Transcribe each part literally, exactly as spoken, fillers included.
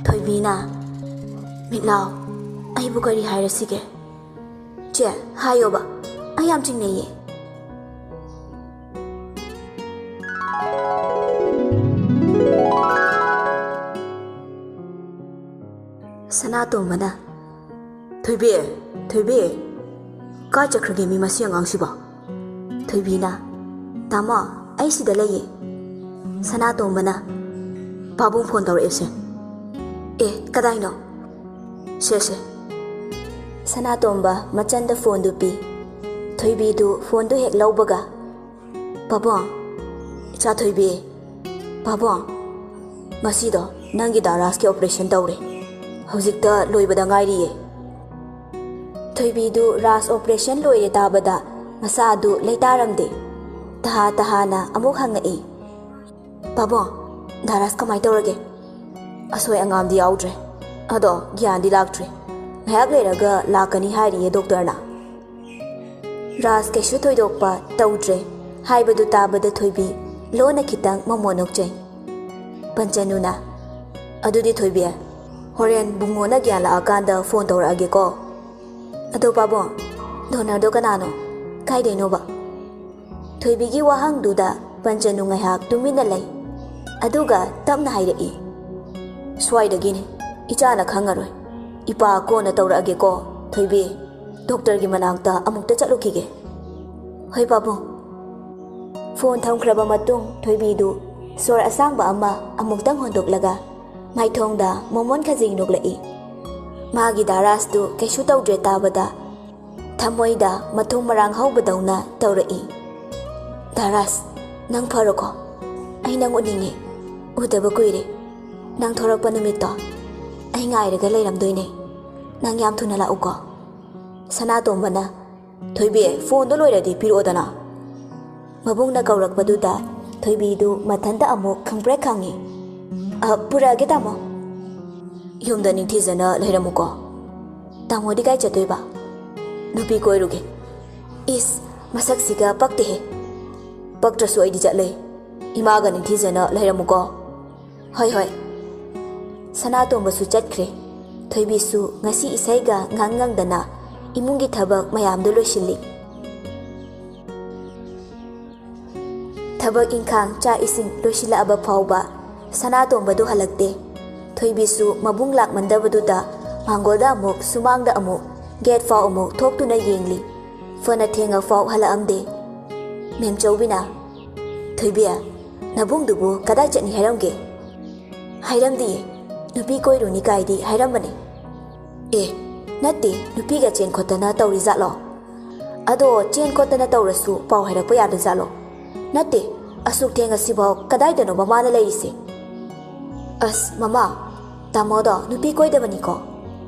ꯊꯣꯏꯕꯤꯅ, "ꯃꯤꯠꯂꯥꯎ, ꯑꯩꯕꯨ ꯀꯔꯤ ꯍꯥꯏꯔꯁꯤꯒꯦ? ꯆꯦ, ꯍꯥꯏꯌꯣꯕ, ꯑꯩ ꯌꯥꯝ ꯆꯤꯡꯅꯩꯌꯦ"꯫ ꯁꯅꯥꯇꯣꯝꯕꯅ, "ꯊꯣꯏꯕꯤ, ꯊꯣꯏꯕꯤ, ꯀꯥꯏ ꯆꯠꯈ꯭ꯔꯒꯦ ꯃꯤ ꯃꯁꯤ ꯑꯉꯥꯡꯁꯤꯕꯣ?" ꯊꯣꯏꯕꯤꯅ, "ꯇꯥꯃꯣ, ꯑꯩ ꯁꯤꯗ ꯂꯩꯌꯦ"꯫ ꯁꯅꯥꯇꯣꯝꯕꯅ, "ꯄꯥꯕꯨꯡ ꯐꯣꯟ ꯇꯧꯔꯛꯑꯦꯁꯦ꯫ ꯑꯦ, ꯀꯗꯥꯏꯅꯣ? ꯁꯦ, ꯁꯦ"꯫ ꯁꯅꯥꯇꯣꯝꯕ ꯃꯆꯟꯗ ꯐꯣꯟꯗꯨ ꯄꯤ꯫ ꯊꯣꯏꯕꯤꯗꯨ ꯐꯣꯟꯗꯨ ꯍꯦꯛ ꯂꯧꯕꯒ, "ꯄꯥꯕꯨꯡ, ꯏꯆꯥ ꯊꯣꯏꯕꯤ, ꯄꯥꯕꯨꯡ, ꯉꯁꯤꯗꯣ ꯅꯪꯒꯤ ꯗꯥ ꯔꯥꯖꯀꯤ operation ꯇꯧꯔꯦ꯫ ꯍꯧꯖꯤꯛꯇ ꯂꯣꯏꯕꯗ ꯉꯥꯏꯔꯤꯌꯦ"꯫ ꯊꯣꯏꯕꯤꯗꯨ ꯔꯥꯖ operation ꯂꯣꯏꯔꯦ ꯇꯥꯕꯗ ꯃꯁꯥꯗꯨ ꯂꯩꯇꯥꯔꯝꯗꯦ꯫ ꯇꯍꯥ ꯇꯍꯥꯅ ꯑꯃꯨꯛ ꯍꯪꯉꯛꯏ, "ꯄꯥꯕꯨꯡ, ꯗꯥ ꯔꯥꯖ ꯀꯃꯥꯏ ꯇꯧꯔꯒꯦ?" "ꯑꯁꯣꯏ ꯑꯉꯥꯝꯗꯤ ꯌꯥꯎꯗ꯭ꯔꯦ꯫ ꯑꯗꯣ ꯒ꯭ꯌꯥꯟꯗꯤ ꯂꯥꯛꯇ꯭ꯔꯤ꯫ ꯉꯥꯏꯍꯥꯛ ꯂꯩꯔꯒ ꯂꯥꯛꯀꯅꯤ ꯍꯥꯏꯔꯤꯌꯦ ꯗꯣꯛꯇꯔꯅ"꯫ ꯔꯥꯖ ꯀꯩꯁꯨ ꯊꯣꯏꯗꯣꯛꯄ ꯇꯧꯗ꯭ꯔꯦ ꯍꯥꯏꯕꯗꯨ ꯇꯥꯕꯗ ꯊꯣꯏꯕꯤ ꯂꯣꯟꯅ ꯈꯤꯇꯪ ꯃꯃꯣꯟ ꯅꯣꯛꯆꯩ꯫ ꯄꯟꯆꯅꯨꯅ, "ꯑꯗꯨꯗꯤ ꯊꯣꯏꯕꯤ, ꯍꯣꯔꯦꯟ ꯕꯨꯡꯉꯣꯅ ꯒ꯭ꯌꯥꯟ ꯂꯥꯛꯑꯀꯥꯟꯗ ꯐꯣꯟ ꯇꯧꯔꯛꯑꯒꯦꯀꯣ꯫ ꯑꯗꯣ ꯄꯥꯕꯨꯡ, ꯗꯣꯅꯔꯗꯣ ꯀꯅꯥꯅꯣ? ꯀꯥꯏꯗꯩꯅꯣꯕ?" ꯊꯣꯏꯕꯤꯒꯤ ꯋꯥꯍꯪꯗꯨꯗ ꯄꯟꯆꯅꯨ ꯉꯥꯏꯍꯥꯛ ꯇꯨꯃꯤꯟꯅ ꯂꯩ꯫ ꯑꯗꯨꯒ ꯇꯞꯅ ꯍꯥꯏꯔꯛꯏ, "ꯁ꯭ꯋꯥꯏꯗꯒꯤꯅꯤ꯫ ꯏꯆꯥꯅ ꯈꯪꯉꯔꯣꯏ꯫ ꯏꯄꯥ ꯀꯣꯟꯅ ꯇꯧꯔꯛꯑꯒꯦꯀꯣ꯫ ꯊꯣꯏꯕꯤ, ꯗꯣꯛꯇꯔꯒꯤ ꯃꯅꯥꯛꯇ ꯑꯃꯨꯛꯇ ꯆꯠꯂꯨꯈꯤꯒꯦ"꯫ "ꯍꯣꯏ ꯄꯥꯕꯨꯡ"꯫ ꯐꯣꯟ ꯊꯝꯈ꯭ꯔꯕ ꯃꯇꯨꯡ ꯊꯣꯏꯕꯤꯗꯨ ꯁꯣꯔ ꯑꯁꯥꯡꯕ ꯑꯃ ꯑꯃꯨꯛꯇꯪ ꯍꯣꯟꯗꯣꯛꯂꯒ ꯃꯥꯏꯊꯣꯡꯗ ꯃꯣꯃꯣꯟ ꯈꯖꯤꯡ ꯅꯣꯛꯂꯛꯏ꯫ ꯃꯥꯒꯤ ꯗꯥ ꯔꯥꯖꯇꯨ ꯀꯩꯁꯨ ꯇꯧꯗ꯭ꯔꯦ ꯇꯥꯕꯗ ꯊꯃꯣꯏꯗ ꯃꯊꯨꯝ ꯃꯔꯥꯡ ꯍꯧꯕꯗꯧꯅ ꯇꯧꯔꯛꯏ꯫ "ꯗꯥ ꯔꯥꯖ, ꯅꯪ ꯐꯔꯣꯀꯣ? ꯑꯩ ꯅꯪ ꯎꯅꯤꯡꯉꯦ꯫ ꯎꯗꯕ ꯀꯨꯏꯔꯦ꯫ ꯅꯪ ꯊꯣꯔꯛꯄ ꯅꯨꯃꯤꯠꯇꯣ ꯑꯩ ꯉꯥꯏꯔꯒ ꯂꯩꯔꯝꯗꯣꯏꯅꯦ꯫ ꯅꯪ ꯌꯥꯝ ꯊꯨꯅ ꯂꯥꯛꯎꯀꯣ"꯫ ꯁꯅꯥꯇꯣꯝꯕꯅ, "ꯊꯣꯏꯕꯤ, ꯐꯣꯟꯗꯣ ꯂꯣꯏꯔꯗꯤ ꯄꯤꯔꯛꯑꯣꯗꯅ"꯫ ꯃꯕꯨꯡꯅ ꯀꯧꯔꯛꯄꯗꯨꯗ ꯊꯣꯏꯕꯤꯗꯨ ꯃꯊꯟꯇ ꯑꯃꯨꯛ ꯈꯪꯄ꯭ꯔꯦꯛ ꯈꯪꯉꯤ꯫ "ꯑ, ꯄꯨꯔꯛꯑꯒꯦ ꯇꯥꯃꯣ"꯫ "ꯌꯨꯝꯗ ꯅꯤꯡꯊꯤꯖꯅ ꯂꯩꯔꯝꯃꯨꯀꯣ"꯫ "ꯇꯥꯃꯣꯗꯤ ꯀꯥꯏ ꯆꯠꯇꯣꯏꯕ?" "ꯅꯨꯄꯤ ꯀꯣꯏꯔꯨꯒꯦ"꯫ "ꯏꯁ, ꯃꯁꯛꯁꯤꯒ ꯄꯛꯇꯦꯍꯦ"꯫ "ꯄꯛꯇ꯭ꯔꯁꯨ ꯑꯩꯗꯤ ꯆꯠꯂꯦ꯫ ꯏꯃꯥꯒ ꯅꯤꯡꯊꯤꯖꯅ ꯂꯩꯔꯝꯃꯨꯀꯣ"꯫ "ꯍꯣꯏ, ꯍꯣꯏ"꯫ ꯁꯅꯥꯇꯣꯝꯕꯁꯨ ꯆꯠꯈ꯭ꯔꯦ꯫ ꯊꯣꯏꯕꯤꯁꯨ ꯉꯁꯤ ꯏꯁꯩꯒ ꯉꯥꯡ ꯉꯪꯗꯅ ꯏꯃꯨꯡꯒꯤ ꯊꯕꯛ ꯃꯌꯥꯝꯗꯨ ꯂꯣꯏꯁꯤꯜꯂꯤ꯫ ꯊꯕꯛ ꯏꯪꯈꯥꯡ, ꯆꯥꯛ ꯏꯁꯤꯡ ꯂꯣꯏꯁꯤꯜꯂꯛꯑꯕ ꯐꯥꯎꯕ ꯁꯅꯥꯇꯣꯝꯕꯗꯨ ꯍꯜꯂꯛꯇꯦ꯫ ꯊꯣꯏꯕꯤꯁꯨ ꯃꯕꯨꯡ ꯂꯥꯛꯃꯟꯗꯕꯗꯨꯗ ꯃꯥꯡꯒꯣꯜꯗ ꯑꯃꯨꯛ, ꯁꯨꯃꯥꯡꯗ ꯑꯃꯨꯛ, ꯒꯦꯠ ꯐꯥꯎ ꯑꯃꯨꯛ ꯊꯣꯛꯇꯨꯅ ꯌꯦꯡꯂꯤ꯫ ꯐꯅ ꯊꯦꯡꯉꯐꯥꯎ ꯍꯜꯂꯛꯑꯝꯗꯦ꯫ ꯃꯦꯝꯆꯧꯕꯤꯅ, "ꯊꯣꯏꯕꯤ, ꯅꯕꯨꯡꯗꯨꯕꯨ ꯀꯗꯥꯏ ꯆꯠꯅꯤ ꯍꯥꯏꯔꯝꯒꯦ?" "ꯍꯥꯏꯔꯝꯗꯤꯌꯦ꯫ ꯅꯨꯄꯤ ꯀꯣꯏꯔꯨꯅꯤ ꯀꯥꯏꯗꯤ ꯍꯥꯏꯔꯝꯕꯅꯦ꯫" "ꯑꯦ, ꯅꯠꯇꯦ, ꯅꯨꯄꯤꯒ ꯆꯦꯟ ꯈꯣꯠꯇꯅ ꯇꯧꯔꯤꯖꯥꯠꯂꯣ? ꯑꯗꯣ ꯆꯦꯟ ꯈꯣꯠꯇꯅ ꯇꯧꯔꯁꯨ ꯄꯥꯎ ꯍꯥꯏꯔꯛꯄ ꯌꯥꯗꯖꯥꯠꯂꯣ? ꯅꯠꯇꯦ, ꯑꯁꯨꯛ ꯊꯦꯡꯉꯁꯤꯐꯥꯎ ꯀꯗꯥꯏꯗꯅꯣ ꯃꯃꯥꯅ ꯂꯩꯔꯤꯁꯦ?" "ꯑꯁ, ꯃꯃꯥ, ꯇꯥꯃꯣꯗꯣ ꯅꯨꯄꯤ ꯀꯣꯏꯗꯕꯅꯤꯀꯣ꯫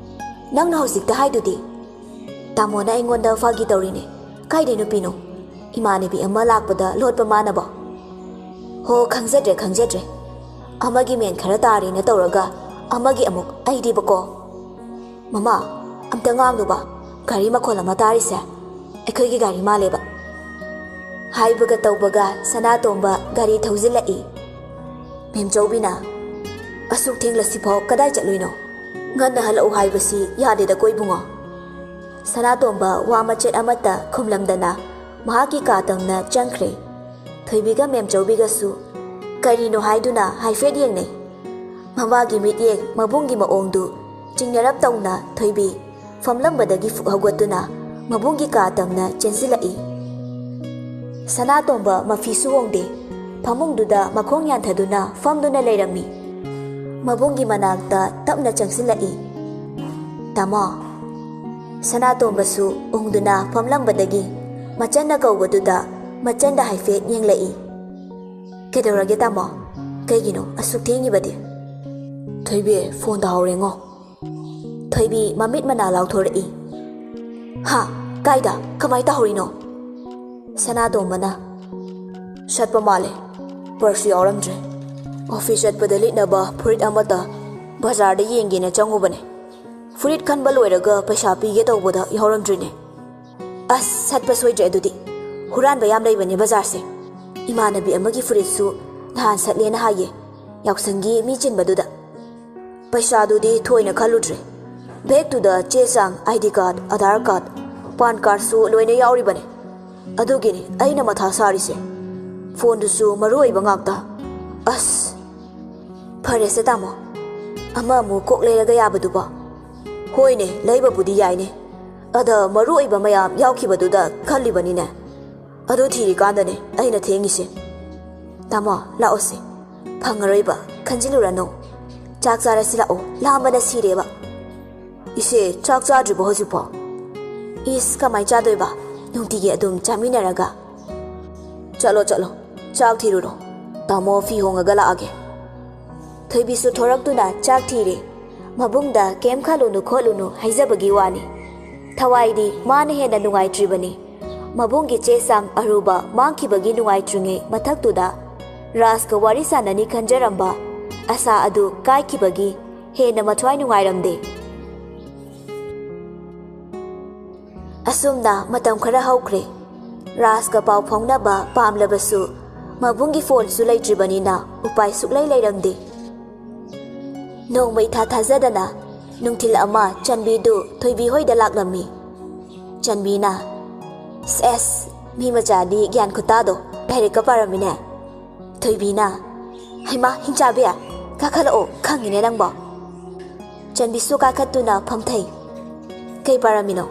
ꯅꯪꯅ ꯍꯧꯖꯤꯛꯇ ꯍꯥꯏꯗꯨꯗꯤ꯫" "ꯇꯥꯃꯣꯅ ꯑꯩꯉꯣꯟꯗ ꯐꯥꯒꯤ ꯇꯧꯔꯤꯅꯦ꯫ ꯀꯥꯏꯗꯩ ꯅꯨꯄꯤꯅꯣ? ꯏꯃꯥꯟꯅꯕꯤ ꯑꯃ ꯂꯥꯛꯄꯗ ꯂꯣꯠꯄ ꯃꯥꯅꯕꯣ?" "ꯍꯣ, ꯈꯪꯖꯗ꯭ꯔꯦ, ꯈꯪꯖꯗ꯭ꯔꯦ꯫ ꯑꯃꯒꯤ ꯃꯦꯟ ꯈꯔ ꯇꯥꯔꯦꯅ ꯇꯧꯔꯒ ꯑꯃꯒꯤ ꯑꯃꯨꯛ ꯑꯩꯗꯤꯕꯀꯣ꯫" "ꯃꯃꯥ, ꯑꯝꯇ ꯉꯥꯡꯅꯨꯕ꯫ ꯒꯥꯔꯤ ꯃꯈꯣꯜ ꯑꯃ ꯇꯥꯔꯤꯁꯦ ꯑꯩꯈꯣꯏꯒꯤ ꯒꯥꯔꯤ ꯃꯥꯜꯂꯦꯕ꯫" ꯍꯥꯏꯕꯒ ꯇꯧꯕꯒ ꯁꯅꯥꯇꯣꯝꯕ ꯒꯥꯔꯤ ꯊꯧꯖꯤꯜꯂꯛꯏ꯫ ꯃꯦꯝꯆꯧꯕꯤꯅ, "ꯑꯁꯨꯛ ꯊꯦꯡꯂꯁꯤꯐꯥꯎ ꯀꯗꯥꯏ ꯆꯠꯂꯨꯏꯅꯣ? ꯉꯟꯅ ꯍꯜꯂꯛꯎ ꯍꯥꯏꯕꯁꯤ ꯌꯥꯗꯦꯗꯀꯣ ꯏꯕꯨꯡꯉꯣ꯫" ꯁꯅꯥꯇꯣꯝꯕ ꯋꯥ ꯃꯆꯦꯠ ꯑꯃꯠꯇ ꯈꯨꯝꯂꯝꯗꯅ ꯃꯍꯥꯛꯀꯤ ꯀꯥ ꯇꯝꯅ ꯆꯪꯈ꯭ꯔꯦ꯫ ꯊꯣꯏꯕꯤꯒ ꯃꯦꯝꯆꯧꯕꯤꯒꯁꯨ ꯀꯔꯤꯅꯣ ꯍꯥꯏꯗꯨꯅ ꯍꯥꯏꯐꯦꯠ ꯌꯦꯡꯅꯩ꯫ ꯃꯃꯥꯒꯤ ꯃꯤꯠꯌꯦꯡ, ꯃꯕꯨꯡꯒꯤ ꯃꯑꯣꯡꯗꯨ ꯆꯤꯡꯅꯔꯞ ꯇꯧꯅ ꯊꯣꯏꯕꯤ ꯐꯝꯂꯝꯕꯗꯒꯤ ꯐꯨꯛ ꯍꯧꯒꯠꯇꯨꯅ ꯃꯕꯨꯡꯒꯤ ꯀꯥ ꯇꯝꯅ ꯆꯦꯟꯁꯤꯜꯂꯛꯏ꯫ ꯁꯅꯥꯇꯣꯝꯕ ꯃꯐꯤꯁꯨ ꯍꯣꯡꯗꯦ, ꯐꯃꯨꯡꯗꯨꯗ ꯃꯈꯣꯡ ꯌꯥꯟꯊꯗꯨꯅ ꯐꯝꯗꯨꯅ ꯂꯩꯔꯝꯃꯤ꯫ ꯃꯕꯨꯡꯒꯤ ꯃꯅꯥꯛꯇ ꯇꯞꯅ ꯆꯪꯁꯤꯜꯂꯛꯏ꯫ "ꯇꯥꯃꯣ꯫" ꯁꯅꯥꯇꯣꯝꯕꯁꯨ ꯎꯪꯗꯨꯅ ꯐꯝꯂꯝꯕꯗꯒꯤ ꯃꯆꯟꯅ ꯀꯧꯕꯗꯨꯗ ꯃꯆꯟꯗ ꯍꯥꯏꯐꯦꯠ ꯌꯦꯡꯂꯛꯏ꯫ "ꯀꯩꯗꯧꯔꯒꯦ ꯇꯥꯃꯣ? ꯀꯩꯒꯤꯅꯣ ꯑꯁꯨꯛ ꯊꯦꯡꯉꯤꯕꯗꯤ?" "ꯊꯣꯏꯕꯤ, ꯐꯣꯟ ꯇꯥꯍꯧꯔꯦꯉꯣ꯫" ꯊꯣꯏꯕꯤ ꯃꯃꯤꯠ ꯃꯅꯥ ꯂꯥꯎꯊꯣꯔꯛꯏ꯫ "ꯍꯥ? ꯀꯥꯏꯗ? ꯀꯃꯥꯏ ꯇꯧꯍꯧꯔꯤꯅꯣ?" ꯁꯅꯥꯇꯣꯝꯕꯅ, "ꯁꯠꯄ ꯃꯥꯜꯂꯦ꯫ ꯄꯔꯁꯁꯨ ꯌꯥꯎꯔꯝꯗ꯭ꯔꯦ꯫ ꯑꯣꯐꯤꯁ ꯆꯠꯄꯗ ꯂꯤꯠꯅꯕ ꯐꯨꯔꯤꯠ ꯑꯃꯠꯇ ꯕꯖꯥꯔꯗ ꯌꯦꯡꯒꯦꯅ ꯆꯪꯉꯨꯕꯅꯦ꯫ ꯐꯨꯔꯤꯠ ꯈꯟꯕ ꯂꯣꯏꯔꯒ ꯄꯩꯁꯥ ꯄꯤꯒꯦ ꯇꯧꯕꯗ ꯌꯥꯎꯔꯝꯗ꯭ꯔꯤꯅꯦ꯫ ꯑꯁ, ꯁꯠꯄ ꯁꯣꯏꯗ꯭ꯔꯦ ꯑꯗꯨꯗꯤ꯫ ꯍꯨꯔꯥꯟꯕ ꯌꯥꯝ ꯂꯩꯕꯅꯦ ꯕꯖꯥꯔꯁꯦ꯫ ꯏꯃꯥꯟꯅꯕꯤ ꯑꯃꯒꯤ ꯐꯨꯔꯤꯠꯁꯨ ꯅꯍꯥꯟ ꯁꯠꯂꯦꯅ ꯍꯥꯏꯌꯦ, ꯌꯥꯎꯁꯪꯒꯤ ꯃꯤ ꯆꯤꯟꯕꯗꯨꯗ꯫" ꯄꯩꯁꯥꯗꯨꯗꯤ ꯊꯣꯏꯅ ꯈꯜꯂꯨꯗ꯭ꯔꯦ꯫ ꯕꯦꯒꯇꯨꯗ ꯆꯦ ꯆꯥꯡ, I D card, Aadhaar card, PAN ꯀꯥꯔꯗꯁꯨ ꯂꯣꯏꯅ ꯌꯥꯎꯔꯤꯕꯅꯦ꯫ ꯑꯗꯨꯒꯤꯅꯤ ꯑꯩꯅ ꯃꯊꯥ ꯁꯥꯔꯤꯁꯦ꯫ ꯐꯣꯟꯗꯨꯁꯨ ꯃꯔꯨ ꯑꯣꯏꯕ ꯉꯥꯛꯇ꯫ ꯑꯁ, ꯐꯔꯦꯁꯦ ꯇꯥꯃꯣ, ꯑꯃ ꯑꯃꯨꯛ ꯀꯣꯛ ꯂꯩꯔꯒ ꯌꯥꯕꯗꯨꯕꯣ꯫ ꯍꯣꯏꯅꯦ, ꯂꯩꯕꯕꯨꯗꯤ ꯌꯥꯏꯅꯦ, ꯑꯗ ꯃꯔꯨ ꯑꯣꯏꯕ ꯃꯌꯥꯝ ꯌꯥꯎꯈꯤꯕꯗꯨꯗ ꯈꯜꯂꯤꯕꯅꯤꯅꯦ꯫ ꯑꯗꯨ ꯊꯤꯔꯤꯀꯥꯟꯗꯅꯦ ꯑꯩꯅ ꯊꯦꯡꯉꯤꯁꯦ꯫ ꯇꯥꯃꯣ, ꯂꯥꯛꯑꯣꯁꯦ꯫ ꯐꯪꯉꯔꯣꯏꯕ, ꯈꯟꯖꯤꯜꯂꯨꯔꯅꯨ꯫ ꯆꯥꯛ ꯆꯥꯔꯁꯤ ꯂꯥꯛꯑꯣ, ꯂꯥꯝꯕꯅ ꯁꯤꯔꯦꯕ꯫ ꯏꯆꯦ, ꯆꯥꯛ ꯆꯥꯗ꯭ꯔꯤꯕꯣ ꯍꯧꯖꯤꯛꯐꯥꯎ? ꯏꯁ, ꯀꯃꯥꯏ ꯆꯥꯗꯣꯏꯕ? ꯅꯨꯡꯇꯤꯒꯤ ꯑꯗꯨꯝ ꯆꯥꯃꯤꯟꯅꯔꯒ꯫ ꯆꯠꯂꯣ, ꯆꯠꯂꯣ, ꯆꯥꯛ ꯊꯤꯔꯨꯔꯣ꯫ ꯇꯥꯃꯣ ꯐꯤ ꯍꯣꯡꯉꯒ ꯂꯥꯛꯑꯒꯦ꯫ ꯊꯣꯏꯕꯤꯁꯨ ꯊꯣꯔꯛꯇꯨꯅ ꯆꯥꯛ ꯊꯤꯔꯦ꯫ ꯃꯕꯨꯡꯗ ꯀꯩꯝ ꯈꯜꯂꯨꯅꯨ ꯈꯣꯠꯂꯨꯅꯨ ꯍꯥꯏꯖꯕꯒꯤ ꯋꯥꯅꯤ꯫ ꯊꯋꯥꯏꯗꯤ ꯃꯥꯅ ꯍꯦꯟꯅ ꯅꯨꯡꯉꯥꯏꯇ꯭ꯔꯤꯕꯅꯤ꯫ ꯃꯕꯨꯡꯒꯤ ꯆꯦ ꯆꯥꯡ ꯑꯔꯨꯕ ꯃꯥꯡꯈꯤꯕꯒꯤ ꯅꯨꯡꯉꯥꯏꯇ꯭ꯔꯤꯉꯩ ꯃꯊꯛꯇꯨꯗ ꯔꯥꯖꯀ ꯋꯥꯔꯤ ꯁꯥꯟꯅꯅꯤ ꯈꯟꯖꯔꯝꯕ ꯑꯁꯥ ꯑꯗꯨ ꯀꯥꯏꯈꯤꯕꯒꯤ ꯍꯦꯟꯅ ꯃꯊ꯭ꯋꯥꯏ ꯅꯨꯡꯉꯥꯏꯔꯝꯗꯦ꯫ ꯑꯁꯨꯝꯅ ꯃꯇꯝ ꯈꯔ ꯍꯧꯈ꯭ꯔꯦ꯫ ꯔꯥꯖꯀ ꯄꯥꯎ ꯐꯥꯎꯅꯕ ꯄꯥꯝꯂꯕꯁꯨ ꯃꯕꯨꯡꯒꯤ ꯐꯣꯟꯁꯨ ꯂꯩꯇ꯭ꯔꯤꯕꯅꯤꯅ ꯎꯄꯥꯏ ꯁꯨꯛꯂꯩ ꯂꯩꯔꯝꯗꯦ꯫ ꯅꯣꯡꯃ ꯏꯊꯥ ꯊꯥꯖꯗꯅ ꯅꯨꯡꯊꯤꯜ ꯑꯃ ꯆꯟꯕꯤꯗꯨ ꯊꯣꯏꯕꯤ ꯍꯣꯏꯗ ꯂꯥꯛꯂꯝꯃꯤ꯫ ꯆꯟꯕꯤꯅ, "ꯁꯦꯁ, ꯃꯤ ꯃꯆꯥꯗꯤ ꯒ꯭ꯌꯥꯟ ꯈꯨꯇꯥꯗꯣ, ꯂꯥꯏꯔꯤꯛꯀ ꯄꯥꯔꯝꯃꯤꯅꯦ꯫" ꯊꯣꯏꯕꯤꯅ, "ꯍꯩꯃꯥ, ꯍꯤꯡꯆꯥꯕꯤ, ꯀꯥꯈꯠꯂꯛꯑꯣ, ꯈꯪꯉꯤꯅꯦ ꯅꯪꯕꯣ꯫" ꯆꯟꯕꯤꯁꯨ ꯀꯥꯈꯠꯇꯨꯅ ꯐꯝꯊꯩ꯫ "ꯀꯩ ꯄꯥꯔꯝꯃꯤꯅꯣ?"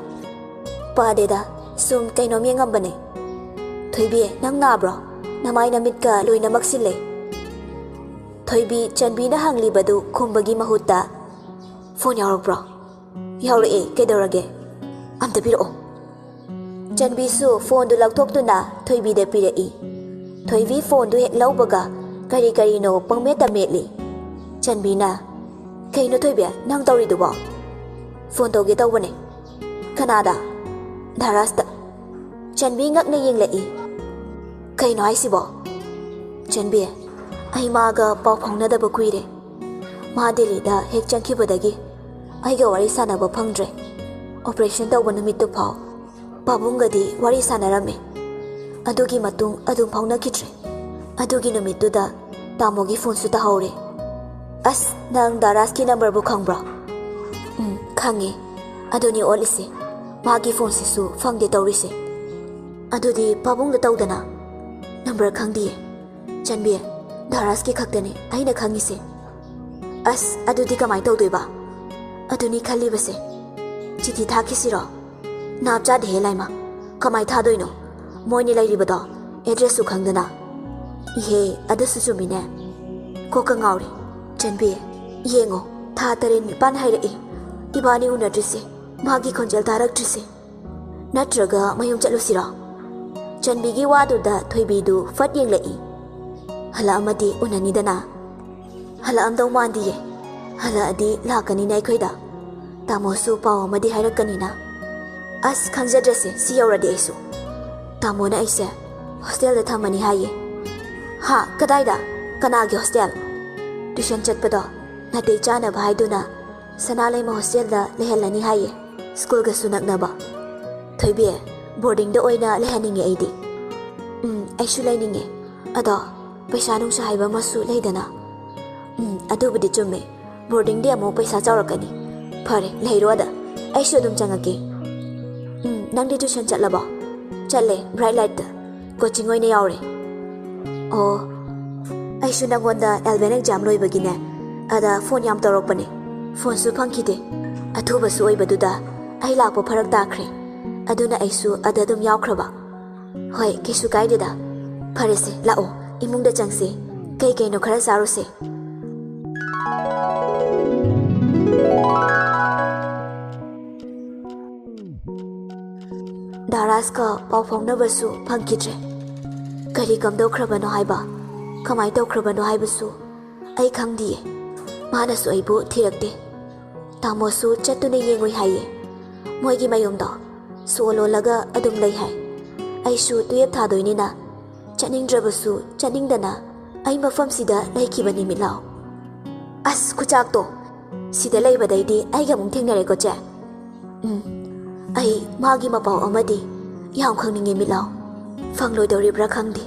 "ꯄꯥꯗꯦꯗ, ꯁꯨꯝ ꯀꯩꯅꯣꯝ ꯌꯦꯡꯉꯝꯕꯅꯦ꯫" "ꯊꯣꯏꯕꯤ, ꯅꯪ ꯅꯥꯕ꯭ꯔꯣ? ꯅꯃꯥꯏ ꯅꯃꯤꯠꯀ ꯂꯣꯏꯅꯃꯛ ꯁꯤꯜꯂꯦ꯫" ꯊꯣꯏꯕꯤ ꯆꯟꯕꯤꯅ ꯍꯪꯂꯤꯕꯗꯨ ꯈꯨꯝꯕꯒꯤ ꯃꯍꯨꯠꯇ, "ꯐꯣꯟ ꯌꯥꯎꯔꯛꯄ꯭ꯔꯣ?" "ꯌꯥꯎꯔꯛꯑꯦ, ꯀꯩꯗꯧꯔꯒꯦ?" "ꯑꯝꯇ ꯄꯤꯔꯛꯑꯣ꯫" ꯆꯟꯕꯤꯁꯨ ꯐꯣꯟꯗꯨ ꯂꯧꯊꯣꯛꯇꯨꯅ ꯊꯣꯏꯕꯤꯗ ꯄꯤꯔꯛꯏ꯫ ꯊꯣꯏꯕꯤ ꯐꯣꯟꯗꯨ ꯍꯦꯛ ꯂꯧꯕꯒ ꯀꯔꯤ ꯀꯔꯤꯅꯣ ꯄꯪꯃꯦꯠꯇ ꯃꯦꯠꯂꯤ꯫ ꯆꯟꯕꯤꯅ, "ꯀꯩꯅꯣ ꯊꯣꯏꯕꯤ, ꯅꯪ ꯇꯧꯔꯤꯗꯨꯕꯣ?" "ꯐꯣꯟ ꯇꯧꯒꯦ ꯇꯧꯕꯅꯦ꯫" "ꯀꯅꯥꯗ?" "ꯙꯔꯥꯖꯇ꯫" ꯆꯟꯕꯤ ꯉꯛꯅ ꯌꯦꯡꯂꯛꯏ꯫ "ꯀꯩꯅꯣ ꯍꯥꯏꯁꯤꯕꯣ?" "ꯆꯟꯕꯤ, ꯑꯩ ꯃꯥꯒ ꯄꯥꯎ ꯐꯥꯎꯅꯗꯕ ꯀꯨꯏꯔꯦ꯫ ꯃꯥ ꯗꯦꯜꯂꯤꯗ ꯍꯦꯛ ꯆꯪꯈꯤꯕꯗꯒꯤ ꯑꯩꯒ ꯋꯥꯔꯤ ꯁꯥꯟꯅꯕ ꯐꯪꯗ꯭ꯔꯦ꯫ ꯑꯣꯄꯔꯦꯁꯟ ꯇꯧꯕ ꯅꯨꯃꯤꯠꯇꯨ ꯐꯥꯎ ꯄꯥꯕꯨꯡꯒꯗꯤ ꯋꯥꯔꯤ ꯁꯥꯟꯅꯔꯝꯃꯦ꯫ ꯑꯗꯨꯒꯤ ꯃꯇꯨꯡ ꯑꯗꯨꯝ ꯐꯥꯎꯅꯈꯤꯗ꯭ꯔꯦ꯫ ꯑꯗꯨꯒꯤ ꯅꯨꯃꯤꯠꯇꯨꯗ ꯇꯥꯃꯣꯒꯤ ꯐꯣꯟꯁꯨ ꯇꯥꯍꯧꯔꯦ꯫" ꯑꯁ, ꯅꯪ ꯗꯥꯔꯥꯁꯀꯤ ꯅꯝꯕꯔꯕꯨ ꯈꯪꯕ꯭ꯔꯣ? ꯎꯝ, ꯈꯪꯉꯦ꯫ ꯑꯗꯨꯅꯤ ꯑꯣꯠꯂꯤꯁꯦ꯫ ꯃꯥꯒꯤ ꯐꯣꯟꯁꯤꯁꯨ ꯐꯪꯗꯦ ꯇꯧꯔꯤꯁꯦ꯫ ꯑꯗꯨꯗꯤ ꯄꯥꯕꯨꯡꯗ ꯇꯧꯗꯅ꯫ ꯅꯝꯕꯔ ꯈꯪꯗꯤꯌꯦ꯫ ꯆꯟꯕꯤ, ꯗꯥꯔꯥꯁꯀꯤ ꯈꯛꯇꯅꯦ ꯑꯩꯅ ꯈꯪꯉꯤꯁꯦ꯫ ꯑꯁ, ꯑꯗꯨꯗꯤ ꯀꯃꯥꯏ ꯇꯧꯗꯣꯏꯕ? ꯑꯗꯨꯅꯤ ꯈꯜꯂꯤꯕꯁꯦ꯫ ꯆꯤꯊꯤ ꯊꯥꯈꯤꯁꯤꯔꯣ? ꯅꯥꯞ ꯆꯥꯗꯦꯍꯦ ꯂꯥꯏꯃ꯫ ꯀꯃꯥꯏ ꯊꯥꯗꯣꯏꯅꯣ? ꯃꯣꯏꯅꯤ ꯂꯩꯔꯤꯕꯗꯣ ꯑꯦꯗ꯭ꯔꯦꯁꯁꯨ ꯈꯪꯗꯅ꯫ ꯏꯍꯦ, ꯑꯗꯨꯁꯨ ꯆꯨꯝꯃꯤꯅꯦ꯫ ꯀꯣꯛꯀ ꯉꯥꯎꯔꯦ꯫ ꯆꯟꯕꯤ, ꯌꯦꯡꯉꯣ, ꯊꯥ ꯇꯔꯦꯠ ꯅꯤꯄꯥꯟ ꯍꯥꯏꯔꯛꯏ꯫ ꯏꯕꯥꯅꯤ ꯎꯅꯗ꯭ꯔꯤꯁꯦ, ꯃꯥꯒꯤ ꯈꯣꯟꯖꯦꯜ ꯇꯥꯔꯛꯇ꯭ꯔꯤꯁꯦ꯫ ꯅꯠꯇ꯭ꯔꯒ ꯃꯌꯨꯝ ꯆꯠꯂꯨꯁꯤꯔꯣ? ꯆꯟꯕꯤꯒꯤ ꯋꯥꯗꯨꯗ ꯊꯣꯏꯕꯤꯗꯨ ꯐꯠ ꯌꯦꯡꯂꯛꯏ꯫ ꯍꯜꯂꯛꯑꯝꯃꯗꯤ ꯎꯅꯅꯤꯗꯅ꯫ ꯍꯜꯂꯛꯑꯝꯗꯧ ꯃꯥꯟꯗꯤꯌꯦ꯫ ꯍꯜꯂꯛꯑꯗꯤ ꯂꯥꯛꯀꯅꯤꯅꯦ ꯑꯩꯈꯣꯏꯗ꯫ ꯇꯥꯃꯣꯁꯨ ꯄꯥꯎ ꯑꯃꯗꯤ ꯍꯥꯏꯔꯛꯀꯅꯤꯅ꯫ ꯑꯁ, ꯈꯪꯖꯗ꯭ꯔꯦꯁꯦ, ꯁꯤ ꯌꯧꯔꯗꯤ ꯑꯩꯁꯨ꯫ ꯇꯥꯃꯣꯅ ꯑꯩꯁꯦ ꯍꯣꯁꯇꯦꯜꯗ ꯊꯝꯃꯅꯤ ꯍꯥꯏꯌꯦ꯫ ꯍꯥ? ꯀꯗꯥꯏꯗ? ꯀꯅꯥꯒꯤ ꯍꯣꯁꯇꯦꯜ? ꯇ꯭ꯌꯨꯁꯟ ꯆꯠꯄꯗꯣ ꯅꯥꯇꯩ ꯆꯥꯅꯕ ꯍꯥꯏꯗꯨꯅ ꯁꯅꯥꯂꯩꯃ ꯍꯣꯁꯇꯦꯜꯗ ꯂꯩꯍꯜꯂꯅꯤ ꯍꯥꯏꯌꯦ, ꯁ꯭ꯀꯨꯜꯒꯁꯨ ꯅꯛꯅꯕ꯫ ꯊꯣꯏꯕꯤ, ꯕꯣꯔꯗꯤꯡꯗ ꯑꯣꯏꯅ ꯂꯩꯍꯟꯅꯤꯡꯉꯦ ꯑꯩꯗꯤ꯫ ꯎꯝ, ꯑꯩꯁꯨ ꯂꯩꯅꯤꯡꯉꯦ꯫ ꯑꯗꯣ ꯄꯩꯁꯥ ꯅꯨꯡꯁꯥ ꯍꯥꯏꯕ ꯑꯃꯁꯨ ꯂꯩꯗꯅ꯫ ꯎꯝ, ꯑꯗꯨꯕꯨꯗꯤ ꯆꯨꯝꯃꯦ꯫ ꯕꯣꯔꯗꯤꯡꯗꯤ ꯑꯃꯨꯛ ꯄꯩꯁꯥ ꯆꯥꯎꯔꯛꯀꯅꯤ꯫ ꯐꯔꯦ, ꯂꯩꯔꯣ ꯑꯗ꯫ ꯑꯩꯁꯨ ꯑꯗꯨꯝ ꯆꯪꯉꯛꯀꯦ꯫ ꯎꯝ, ꯅꯪꯗꯤ ꯇ꯭ꯌꯨꯁꯟ ꯆꯠꯂꯕꯣ? ꯆꯠꯂꯦ, ꯕ꯭ꯔꯥꯏꯠ ꯂꯥꯏꯠꯇ꯫ ꯀꯣꯆꯤꯡ ꯑꯣꯏꯅ ꯌꯥꯎꯔꯦ꯫ ꯑꯣ, ꯑꯩꯁꯨ ꯅꯪꯉꯣꯟꯗ ꯑꯦꯜꯕꯦꯟ ꯑꯦꯛꯖꯥꯝ ꯂꯣꯏꯕꯒꯤꯅꯦ, ꯑꯗ ꯐꯣꯟ ꯌꯥꯝ ꯇꯧꯔꯛꯄꯅꯦ꯫ ꯐꯣꯟꯁꯨ ꯐꯪꯈꯤꯗꯦ꯫ ꯑꯊꯨꯕꯁꯨ ꯑꯣꯏꯕꯗꯨꯗ ꯑꯩ ꯂꯥꯛꯄ ꯐꯔꯛ ꯇꯥꯈ꯭ꯔꯦ꯫ ꯑꯗꯨꯅ ꯑꯩꯁꯨ ꯑꯗ ꯑꯗꯨꯝ ꯌꯥꯎꯈ꯭ꯔꯕ꯫ ꯍꯣꯏ, ꯀꯩꯁꯨ ꯀꯥꯏꯗꯦꯗ꯫ ꯐꯔꯦꯁꯦ, ꯂꯥꯛꯑꯣ, ꯏꯃꯨꯡꯗ ꯆꯪꯁꯦ꯫ ꯀꯩ ꯀꯩꯅꯣ ꯈꯔ ꯆꯥꯔꯨꯁꯦ꯫ ꯗꯥꯔꯥꯁꯀ ꯄꯥꯎ ꯐꯥꯎꯅꯕꯁꯨ ꯐꯪꯈꯤꯗ꯭ꯔꯦ꯫ ꯀꯔꯤ ꯀꯝꯗꯧꯈ꯭ꯔꯕꯅꯣ ꯍꯥꯏꯕ, ꯀꯃꯥꯏ ꯇꯧꯈ꯭ꯔꯕꯅꯣ ꯍꯥꯏꯕꯁꯨ ꯑꯩ ꯈꯪꯗꯤꯌꯦ꯫ ꯃꯥꯅꯁꯨ ꯑꯩꯕꯨ ꯊꯤꯔꯛꯇꯦ꯫ ꯇꯥꯃꯣꯁꯨ ꯆꯠꯇꯨꯅ ꯌꯦꯡꯉꯨꯏ ꯍꯥꯏꯌꯦ꯫ ꯃꯣꯏꯒꯤ ꯃꯌꯨꯝꯗꯣ ꯁꯣ ꯂꯣꯜꯂꯒ ꯑꯗꯨꯝ ꯂꯩ ꯍꯥꯏ꯫ ꯑꯩꯁꯨ ꯇꯨꯌꯦꯞ ꯊꯥꯗꯣꯏꯅꯤꯅ ꯆꯠꯅꯤꯡꯗ꯭ꯔꯕꯁꯨ ꯆꯠꯅꯤꯡꯗꯅ ꯑꯩ ꯃꯐꯝꯁꯤꯗ ꯂꯩꯈꯤꯕꯅꯤ ꯃꯤꯠꯂꯥꯎ꯫ ꯑꯁ, ꯈꯨꯆꯥꯛꯇꯣ! ꯁꯤꯗ ꯂꯩꯕꯗꯩꯗꯤ ꯑꯩꯒ ꯑꯃꯨꯛ ꯊꯦꯡꯅꯔꯦꯀꯣ, ꯆꯦ꯫ ꯎꯝ, ꯑꯩ ꯃꯥꯒꯤ ꯃꯄꯥꯎ ꯑꯃꯗꯤ ꯌꯥꯝ ꯈꯪꯅꯤꯡꯉꯦ ꯃꯤꯠꯂꯥꯎ꯫ ꯐꯪꯂꯣꯏꯗꯧꯔꯤꯕ꯭ꯔꯥ ꯈꯪꯗꯦ꯫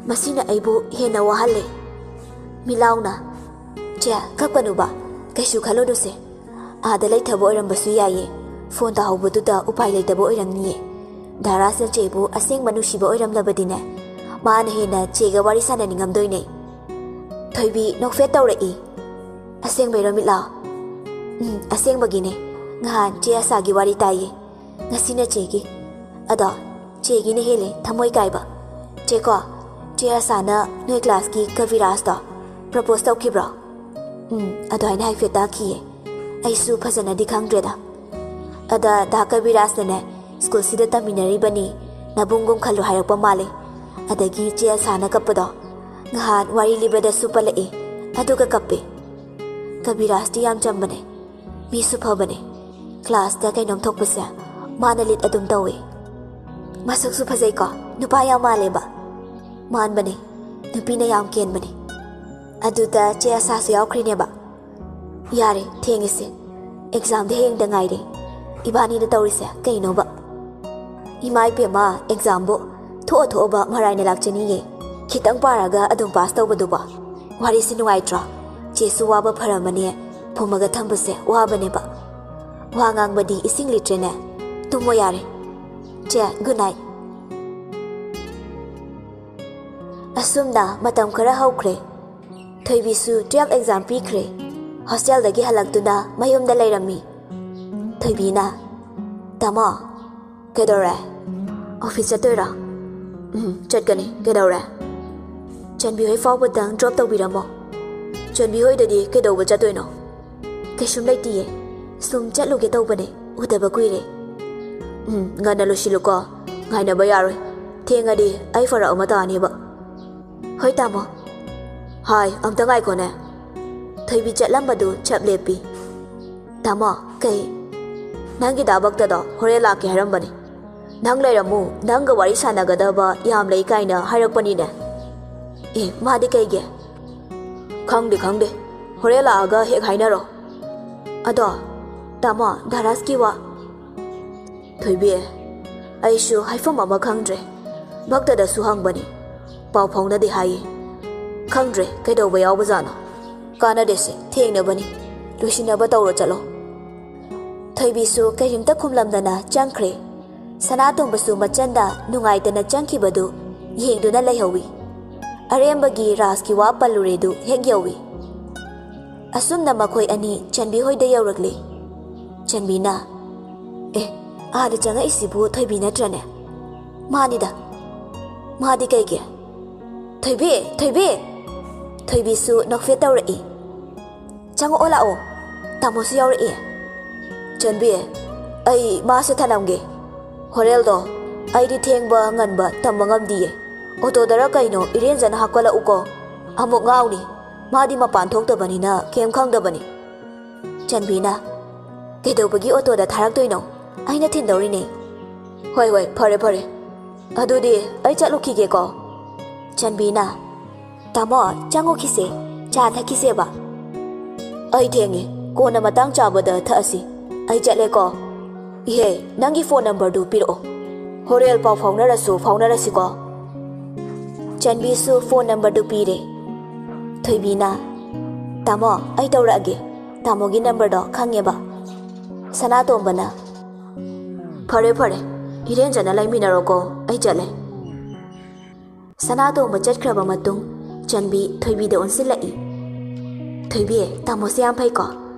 ꯃꯁꯤꯅ ꯑꯩꯕꯨ ꯍꯦꯟꯅ ꯋꯥꯍꯜꯂꯦ꯫ ꯃꯤꯠꯂꯥꯎꯅ, ꯆꯦ, ꯀꯞꯀꯅꯨꯕ꯫ ꯀꯩꯁꯨ ꯈꯜꯂꯨꯅꯨꯁꯦ꯫ ꯑꯥꯗ ꯂꯩꯊꯕ ꯑꯣꯏꯔꯝꯕꯁꯨ ꯌꯥꯏꯌꯦ꯫ ꯐꯣꯟ ꯇꯧꯍꯧꯕꯗꯨꯗ ꯎꯄꯥꯏ ꯂꯩꯇꯕ ꯑꯣꯏꯔꯝꯅꯤꯌꯦ꯫ ꯙꯔꯥꯖꯅ ꯆꯦꯕꯨ ꯑꯁꯦꯡꯕ ꯅꯨꯡꯁꯤꯕ ꯑꯣꯏꯔꯝꯂꯕꯗꯤꯅꯦ, ꯃꯥꯅ ꯍꯦꯟꯅ ꯆꯦꯒ ꯋꯥꯔꯤ ꯁꯥꯟꯅꯅꯤꯡꯉꯝꯗꯣꯏꯅꯦ꯫ ꯊꯣꯏꯕꯤ ꯅꯣꯛꯐꯦꯠ ꯇꯧꯔꯛꯏ꯫ "ꯑꯁꯦꯡꯕꯩꯔꯣ ꯃꯤꯠꯂꯥ?" "ꯎꯝ, ꯑꯁꯦꯡꯕꯒꯤꯅꯦ꯫ ꯉꯍꯥꯟ ꯆꯦ ꯑꯁꯥꯒꯤ ꯋꯥꯔꯤ ꯇꯥꯏꯌꯦ꯫ ꯉꯁꯤꯅ ꯆꯦꯒꯤ꯫ ꯑꯗꯣ ꯆꯦꯒꯤꯅ ꯍꯦꯜꯂꯦ ꯊꯃꯣꯏ ꯀꯥꯏꯕ꯫ ꯆꯦꯀꯣ, ꯆꯦ ꯑꯁꯥꯅ ꯅꯣꯏ ꯀ꯭ꯂꯥꯁꯀꯤ ꯀꯕꯤꯔꯥꯖꯇꯣ ꯄ꯭ꯔꯄꯣꯁ ꯇꯧꯈꯤꯕ꯭ꯔꯣ?" "ꯎꯝ, ꯑꯗꯨꯃꯥꯏꯅ ꯍꯥꯏꯐꯦꯠ ꯇꯥꯈꯤꯌꯦ꯫ ꯑꯩꯁꯨ ꯐꯖꯅꯗꯤ ꯈꯪꯗ꯭ꯔꯦꯗ꯫ ꯑꯗ ꯗꯥ ꯀꯕꯤꯔꯥꯖꯅꯅꯦ, ꯁ꯭ꯀꯨꯜꯁꯤꯗ ꯇꯝꯃꯤꯟꯅꯔꯤꯕꯅꯤ, ꯅꯕꯨꯡꯒꯨꯝ ꯈꯜꯂꯨ ꯍꯥꯏꯔꯛꯄ ꯃꯥꯜꯂꯦ꯫ ꯑꯗꯒꯤ ꯆꯦ ꯑꯁꯥꯅ ꯀꯞꯄꯗꯣ, ꯉꯍꯥꯟ ꯋꯥꯔꯤ ꯂꯤꯕꯗꯁꯨ ꯄꯜꯂꯛꯑꯦ, ꯑꯗꯨꯒ ꯀꯞꯄꯦ꯫ ꯀꯕꯤꯔꯥꯖꯇꯤ ꯌꯥꯝ ꯆꯝꯕꯅꯦ, ꯃꯤꯁꯨ ꯐꯕꯅꯦ꯫ ꯀ꯭ꯂꯥꯁꯇ ꯀꯩꯅꯣꯝ ꯊꯣꯛꯄꯁꯦ ꯃꯥꯅ ꯂꯤꯠ ꯑꯗꯨꯝ ꯇꯧꯋꯦ꯫ ꯃꯁꯛꯁꯨ ꯐꯖꯩꯀꯣ, ꯅꯨꯄꯥ ꯌꯥꯝ ꯃꯥꯜꯂꯦꯕ꯫" "ꯃꯥꯟꯕꯅꯦ, ꯅꯨꯄꯤꯅ ꯌꯥꯝ ꯀꯦꯟꯕꯅꯦ꯫" ꯑꯗꯨꯗ ꯆꯦ ꯑꯁꯥꯁꯨ ꯌꯥꯎꯈ꯭ꯔꯤꯅꯦꯕ꯫ "ꯌꯥꯔꯦ, ꯊꯦꯡꯉꯦꯁꯦ꯫ ꯑꯦꯛꯖꯥꯝꯗꯤ ꯍꯌꯦꯡꯗ ꯉꯥꯏꯔꯦ꯫ ꯏꯕꯥꯅꯤꯅ ꯇꯧꯔꯤꯁꯦ ꯀꯩꯅꯣꯕ?" "ꯏꯃꯥ ꯏꯄꯦꯝꯃ, ꯑꯦꯛꯖꯥꯝꯕꯨ ꯊꯣꯛꯑ ꯊꯣꯛꯑꯕ ꯃꯔꯥꯏꯅ ꯂꯥꯛꯆꯅꯤꯌꯦ꯫ ꯈꯤꯇꯪ ꯄꯥꯔꯒ ꯑꯗꯨꯝ ꯄꯥꯁ ꯇꯧꯕꯗꯨꯕꯣ? ꯋꯥꯔꯤꯁꯦ ꯅꯨꯡꯉꯥꯏꯇ꯭ꯔꯣ? ꯆꯦꯁꯨ ꯋꯥꯕ ꯐꯔꯝꯃꯅꯤ, ꯐꯨꯝꯃꯒ ꯊꯝꯕꯁꯦ ꯋꯥꯕꯅꯦꯕ꯫ ꯋꯥ ꯉꯥꯡꯕꯗꯤ ꯏꯁꯤꯡ ꯂꯤꯇ꯭ꯔꯦꯅꯦ꯫ ꯇꯨꯝꯃꯣ ꯌꯥꯔꯦ꯫ ꯆꯦ, ꯒꯨꯗ ꯅꯥꯏꯠ꯫" ꯑꯁꯨꯝꯅ ꯃꯇꯝ ꯈꯔ ꯍꯧꯈ꯭ꯔꯦ꯫ ꯊꯣꯏꯕꯤꯁꯨ ꯇꯨꯌꯦꯜꯐ ꯑꯦꯛꯖꯥꯝ ꯄꯤꯈ꯭ꯔꯦ꯫ ꯍꯣꯁꯇꯦꯜꯗꯒꯤ ꯍꯜꯂꯛꯇꯨꯅ ꯃꯌꯨꯝꯗ ꯂꯩꯔꯝꯃꯤ꯫ ꯊꯣꯏꯕꯤꯅ, "ꯇꯥꯃꯣ, ꯀꯩꯗꯧꯔꯦ? ꯑꯣꯐꯤꯁ ꯆꯠꯇꯣꯏꯔꯣ?" "ꯎꯝ, ꯆꯠꯀꯅꯤ꯫ ꯀꯩꯗꯧꯔꯦ?" "ꯆꯟꯕꯤ ꯍꯣꯏ ꯐꯥꯎꯕꯗꯪ ꯗ꯭ꯔꯣꯞ ꯇꯧꯕꯤꯔꯝꯃꯣ꯫" "ꯆꯟꯕꯤ ꯍꯣꯏꯗꯗꯤ ꯀꯩꯗꯧꯕ ꯆꯠꯇꯣꯏꯅꯣ?" "ꯀꯩꯁꯨꯝ ꯂꯩꯇꯤꯌꯦ꯫ ꯁꯨꯝ ꯆꯠꯂꯨꯒꯦ ꯇꯧꯕꯅꯦ꯫ ꯎꯗꯕ ꯀꯨꯏꯔꯦ꯫" "ꯎꯝ, ꯉꯟꯅ ꯂꯣꯏꯁꯤꯜꯂꯨꯀꯣ꯫ ꯉꯥꯏꯅꯕ ꯌꯥꯔꯣꯏ꯫ ꯊꯦꯡꯉꯗꯤ ꯑꯩ ꯐꯔꯛ ꯑꯃ ꯇꯥꯅꯦꯕ꯫" "ꯍꯣꯏ ꯇꯥꯃꯣ꯫" "ꯍꯥꯏ, ꯑꯝꯇ ꯉꯥꯏꯈꯣꯅꯦ꯫" ꯊꯣꯏꯕꯤ ꯆꯠꯂꯝꯕꯗꯨ ꯆꯞ ꯂꯦꯞꯄꯤ꯫ "ꯇꯥꯃꯣ, ꯀꯩ?" "ꯅꯪꯒꯤ ꯗꯥ ꯚꯛꯇꯗꯣ ꯍꯣꯔꯦꯟ ꯂꯥꯛꯀꯦ ꯍꯥꯏꯔꯝꯕꯅꯤ꯫ ꯅꯪ ꯂꯩꯔꯝꯃꯨ, ꯅꯪꯒ ꯋꯥꯔꯤ ꯁꯥꯟꯅꯒꯗꯕ ꯌꯥꯝ ꯂꯩ ꯀꯥꯏꯅ ꯍꯥꯏꯔꯛꯄꯅꯤꯅꯦ꯫" "ꯑꯦ, ꯃꯥꯗꯤ ꯀꯩꯒꯤ?" "ꯈꯪꯗꯦ, ꯈꯪꯗꯦ꯫ ꯍꯣꯔꯦꯟ ꯂꯥꯛꯑꯒ ꯍꯦꯛ ꯍꯥꯏꯅꯔꯣ꯫" "ꯑꯗꯣ, ꯇꯥꯃꯣ, ꯙꯔꯥꯖꯀꯤ ꯋꯥ?" "ꯊꯣꯏꯕꯤ, ꯑꯩꯁꯨ ꯍꯥꯏꯐꯝ ꯑꯃ ꯈꯪꯗ꯭ꯔꯦ꯫ ꯚꯛꯇꯗꯁꯨ ꯍꯪꯕꯅꯤ, ꯄꯥꯎ ꯐꯥꯎꯅꯗꯦ ꯍꯥꯏꯌꯦ꯫ ꯈꯪꯗ꯭ꯔꯦ ꯀꯩꯗꯧꯕ ꯌꯥꯎꯕꯖꯥꯠꯅꯣ꯫" "ꯀꯥꯟꯅꯗꯦꯁꯦ, ꯊꯦꯡꯅꯕꯅꯤ, ꯂꯣꯏꯁꯤꯟꯅꯕ ꯇꯧꯔꯣ, ꯆꯠꯂꯣ꯫" ꯊꯣꯏꯕꯤꯁꯨ ꯀꯔꯤꯝꯇ ꯈꯨꯝꯂꯝꯗꯅ ꯆꯪꯈ꯭ꯔꯦ꯫ ꯁꯅꯥꯇꯣꯝꯕꯁꯨ ꯃꯆꯟꯗ ꯅꯨꯡꯉꯥꯏꯇꯅ ꯆꯪꯈꯤꯕꯗꯨ ꯌꯦꯡꯗꯨꯅ ꯂꯩꯍꯧꯏ꯫ ꯑꯔꯦꯝꯕꯒꯤ ꯔꯥꯖꯀꯤ ꯋꯥ ꯄꯜꯂꯨꯔꯦꯗꯨ ꯍꯦꯛ ꯌꯧꯏ꯫ ꯑꯁꯨꯝꯅ ꯃꯈꯣꯏ ꯑꯅꯤ ꯆꯟꯕꯤ ꯍꯣꯏꯗ ꯌꯧꯔꯛꯂꯦ꯫ ꯆꯟꯕꯤꯅ, "ꯑꯦ, ꯑꯥꯗ ꯆꯪꯉꯛꯏꯁꯤꯕꯨ ꯊꯣꯏꯕꯤ ꯅꯠꯇ꯭ꯔꯅꯦ?" "ꯃꯥꯅꯤꯗ꯫" "ꯃꯥꯗꯤ ꯀꯩꯒꯤ?" "ꯊꯣꯏꯕꯤ! ꯊꯣꯏꯕꯤ!" ꯊꯣꯏꯕꯤꯁꯨ ꯅꯣꯛꯐꯦꯠ ꯇꯧꯔꯛꯏ꯫ "ꯆꯪꯉꯛꯑꯣ ꯂꯥꯛꯑꯣ, ꯇꯥꯃꯣꯁꯨ ꯌꯥꯎꯔꯛꯏ꯫" "ꯆꯟꯕꯤ, ꯑꯩ ꯃꯥꯁꯦ ꯊꯅꯝꯒꯦ꯫ ꯍꯣꯔꯦꯜꯗꯣ ꯑꯩꯗꯤ ꯊꯦꯡꯕ ꯉꯟꯕ ꯇꯝꯕ ꯉꯝꯗꯤꯌꯦ꯫ ꯑꯣꯇꯣꯗꯔ ꯀꯩꯅꯣ ꯏꯔꯦꯟꯖꯅ ꯍꯥꯞꯀꯠꯂꯛꯎꯀꯣ꯫ ꯑꯃꯨꯛ ꯉꯥꯎꯅꯤ꯫ ꯃꯥꯗꯤ ꯃꯄꯥꯟ ꯊꯣꯛꯇꯕꯅꯤꯅ ꯀꯩꯝ ꯈꯪꯗꯕꯅꯤ꯫" ꯆꯟꯕꯤꯅ, "ꯀꯩꯗꯧꯕꯒꯤ ꯑꯣꯇꯣꯗ ꯊꯥꯔꯛꯇꯣꯏꯅꯣ? ꯑꯩꯅ ꯊꯤꯟꯗꯧꯔꯤꯅꯦ꯫" "ꯍꯣꯏ, ꯍꯣꯏ, ꯐꯔꯦ, ꯐꯔꯦ꯫ ꯑꯗꯨꯗꯤ ꯑꯩ ꯆꯠꯂꯨꯈꯤꯒꯦꯀꯣ꯫" ꯆꯟꯕꯤꯅ, "ꯇꯥꯃꯣ, ꯆꯪꯉꯨꯈꯤꯁꯦ, ꯆꯥ ꯊꯛꯈꯤꯁꯦꯕ꯫" "ꯑꯩ ꯊꯦꯡꯉꯦ, ꯀꯣꯟꯅ ꯃꯇꯥꯡ ꯆꯥꯕꯗ ꯊꯛꯑꯁꯤ꯫ ꯑꯩ ꯆꯠꯂꯦꯀꯣ꯫ ꯏꯍꯦ, ꯅꯪꯒꯤ ꯐꯣꯟ ꯅꯝꯕꯔꯗꯨ ꯄꯤꯔꯛꯑꯣ꯫ ꯍꯣꯔꯦꯜ ꯄꯥꯎ ꯐꯥꯎꯅꯔꯁꯨ ꯐꯥꯎꯅꯔꯁꯤꯀꯣ꯫" ꯆꯟꯕꯤꯁꯨ ꯐꯣꯟ ꯅꯝꯕꯔꯗꯨ ꯄꯤꯔꯦ꯫ ꯊꯣꯏꯕꯤꯅ, "ꯇꯥꯃꯣ, ꯑꯩ ꯇꯧꯔꯛꯑꯒꯦ꯫ ꯇꯥꯃꯣꯒꯤ ꯅꯝꯕꯔꯗꯣ ꯈꯪꯉꯦꯕ꯫" ꯁꯅꯥꯇꯣꯝꯕꯅ, "ꯐꯔꯦ, ꯐꯔꯦ꯫ ꯏꯔꯦꯟꯖꯅ ꯂꯩꯃꯤꯟꯅꯔꯣꯀꯣ꯫ ꯑꯩ ꯆꯠꯂꯦ꯫" ꯁꯅꯥꯇꯣꯝꯕ ꯆꯠꯈ꯭ꯔꯕ ꯃꯇꯨꯡ, ꯆꯟꯕꯤ ꯊꯣꯏꯕꯤꯗ ꯑꯣꯟꯁꯤꯜꯂꯛꯏ꯫ "ꯊꯣꯏꯕꯤ, ꯇꯥꯃꯣꯁꯦ ꯌꯥꯝ ꯐꯩꯀꯣ꯫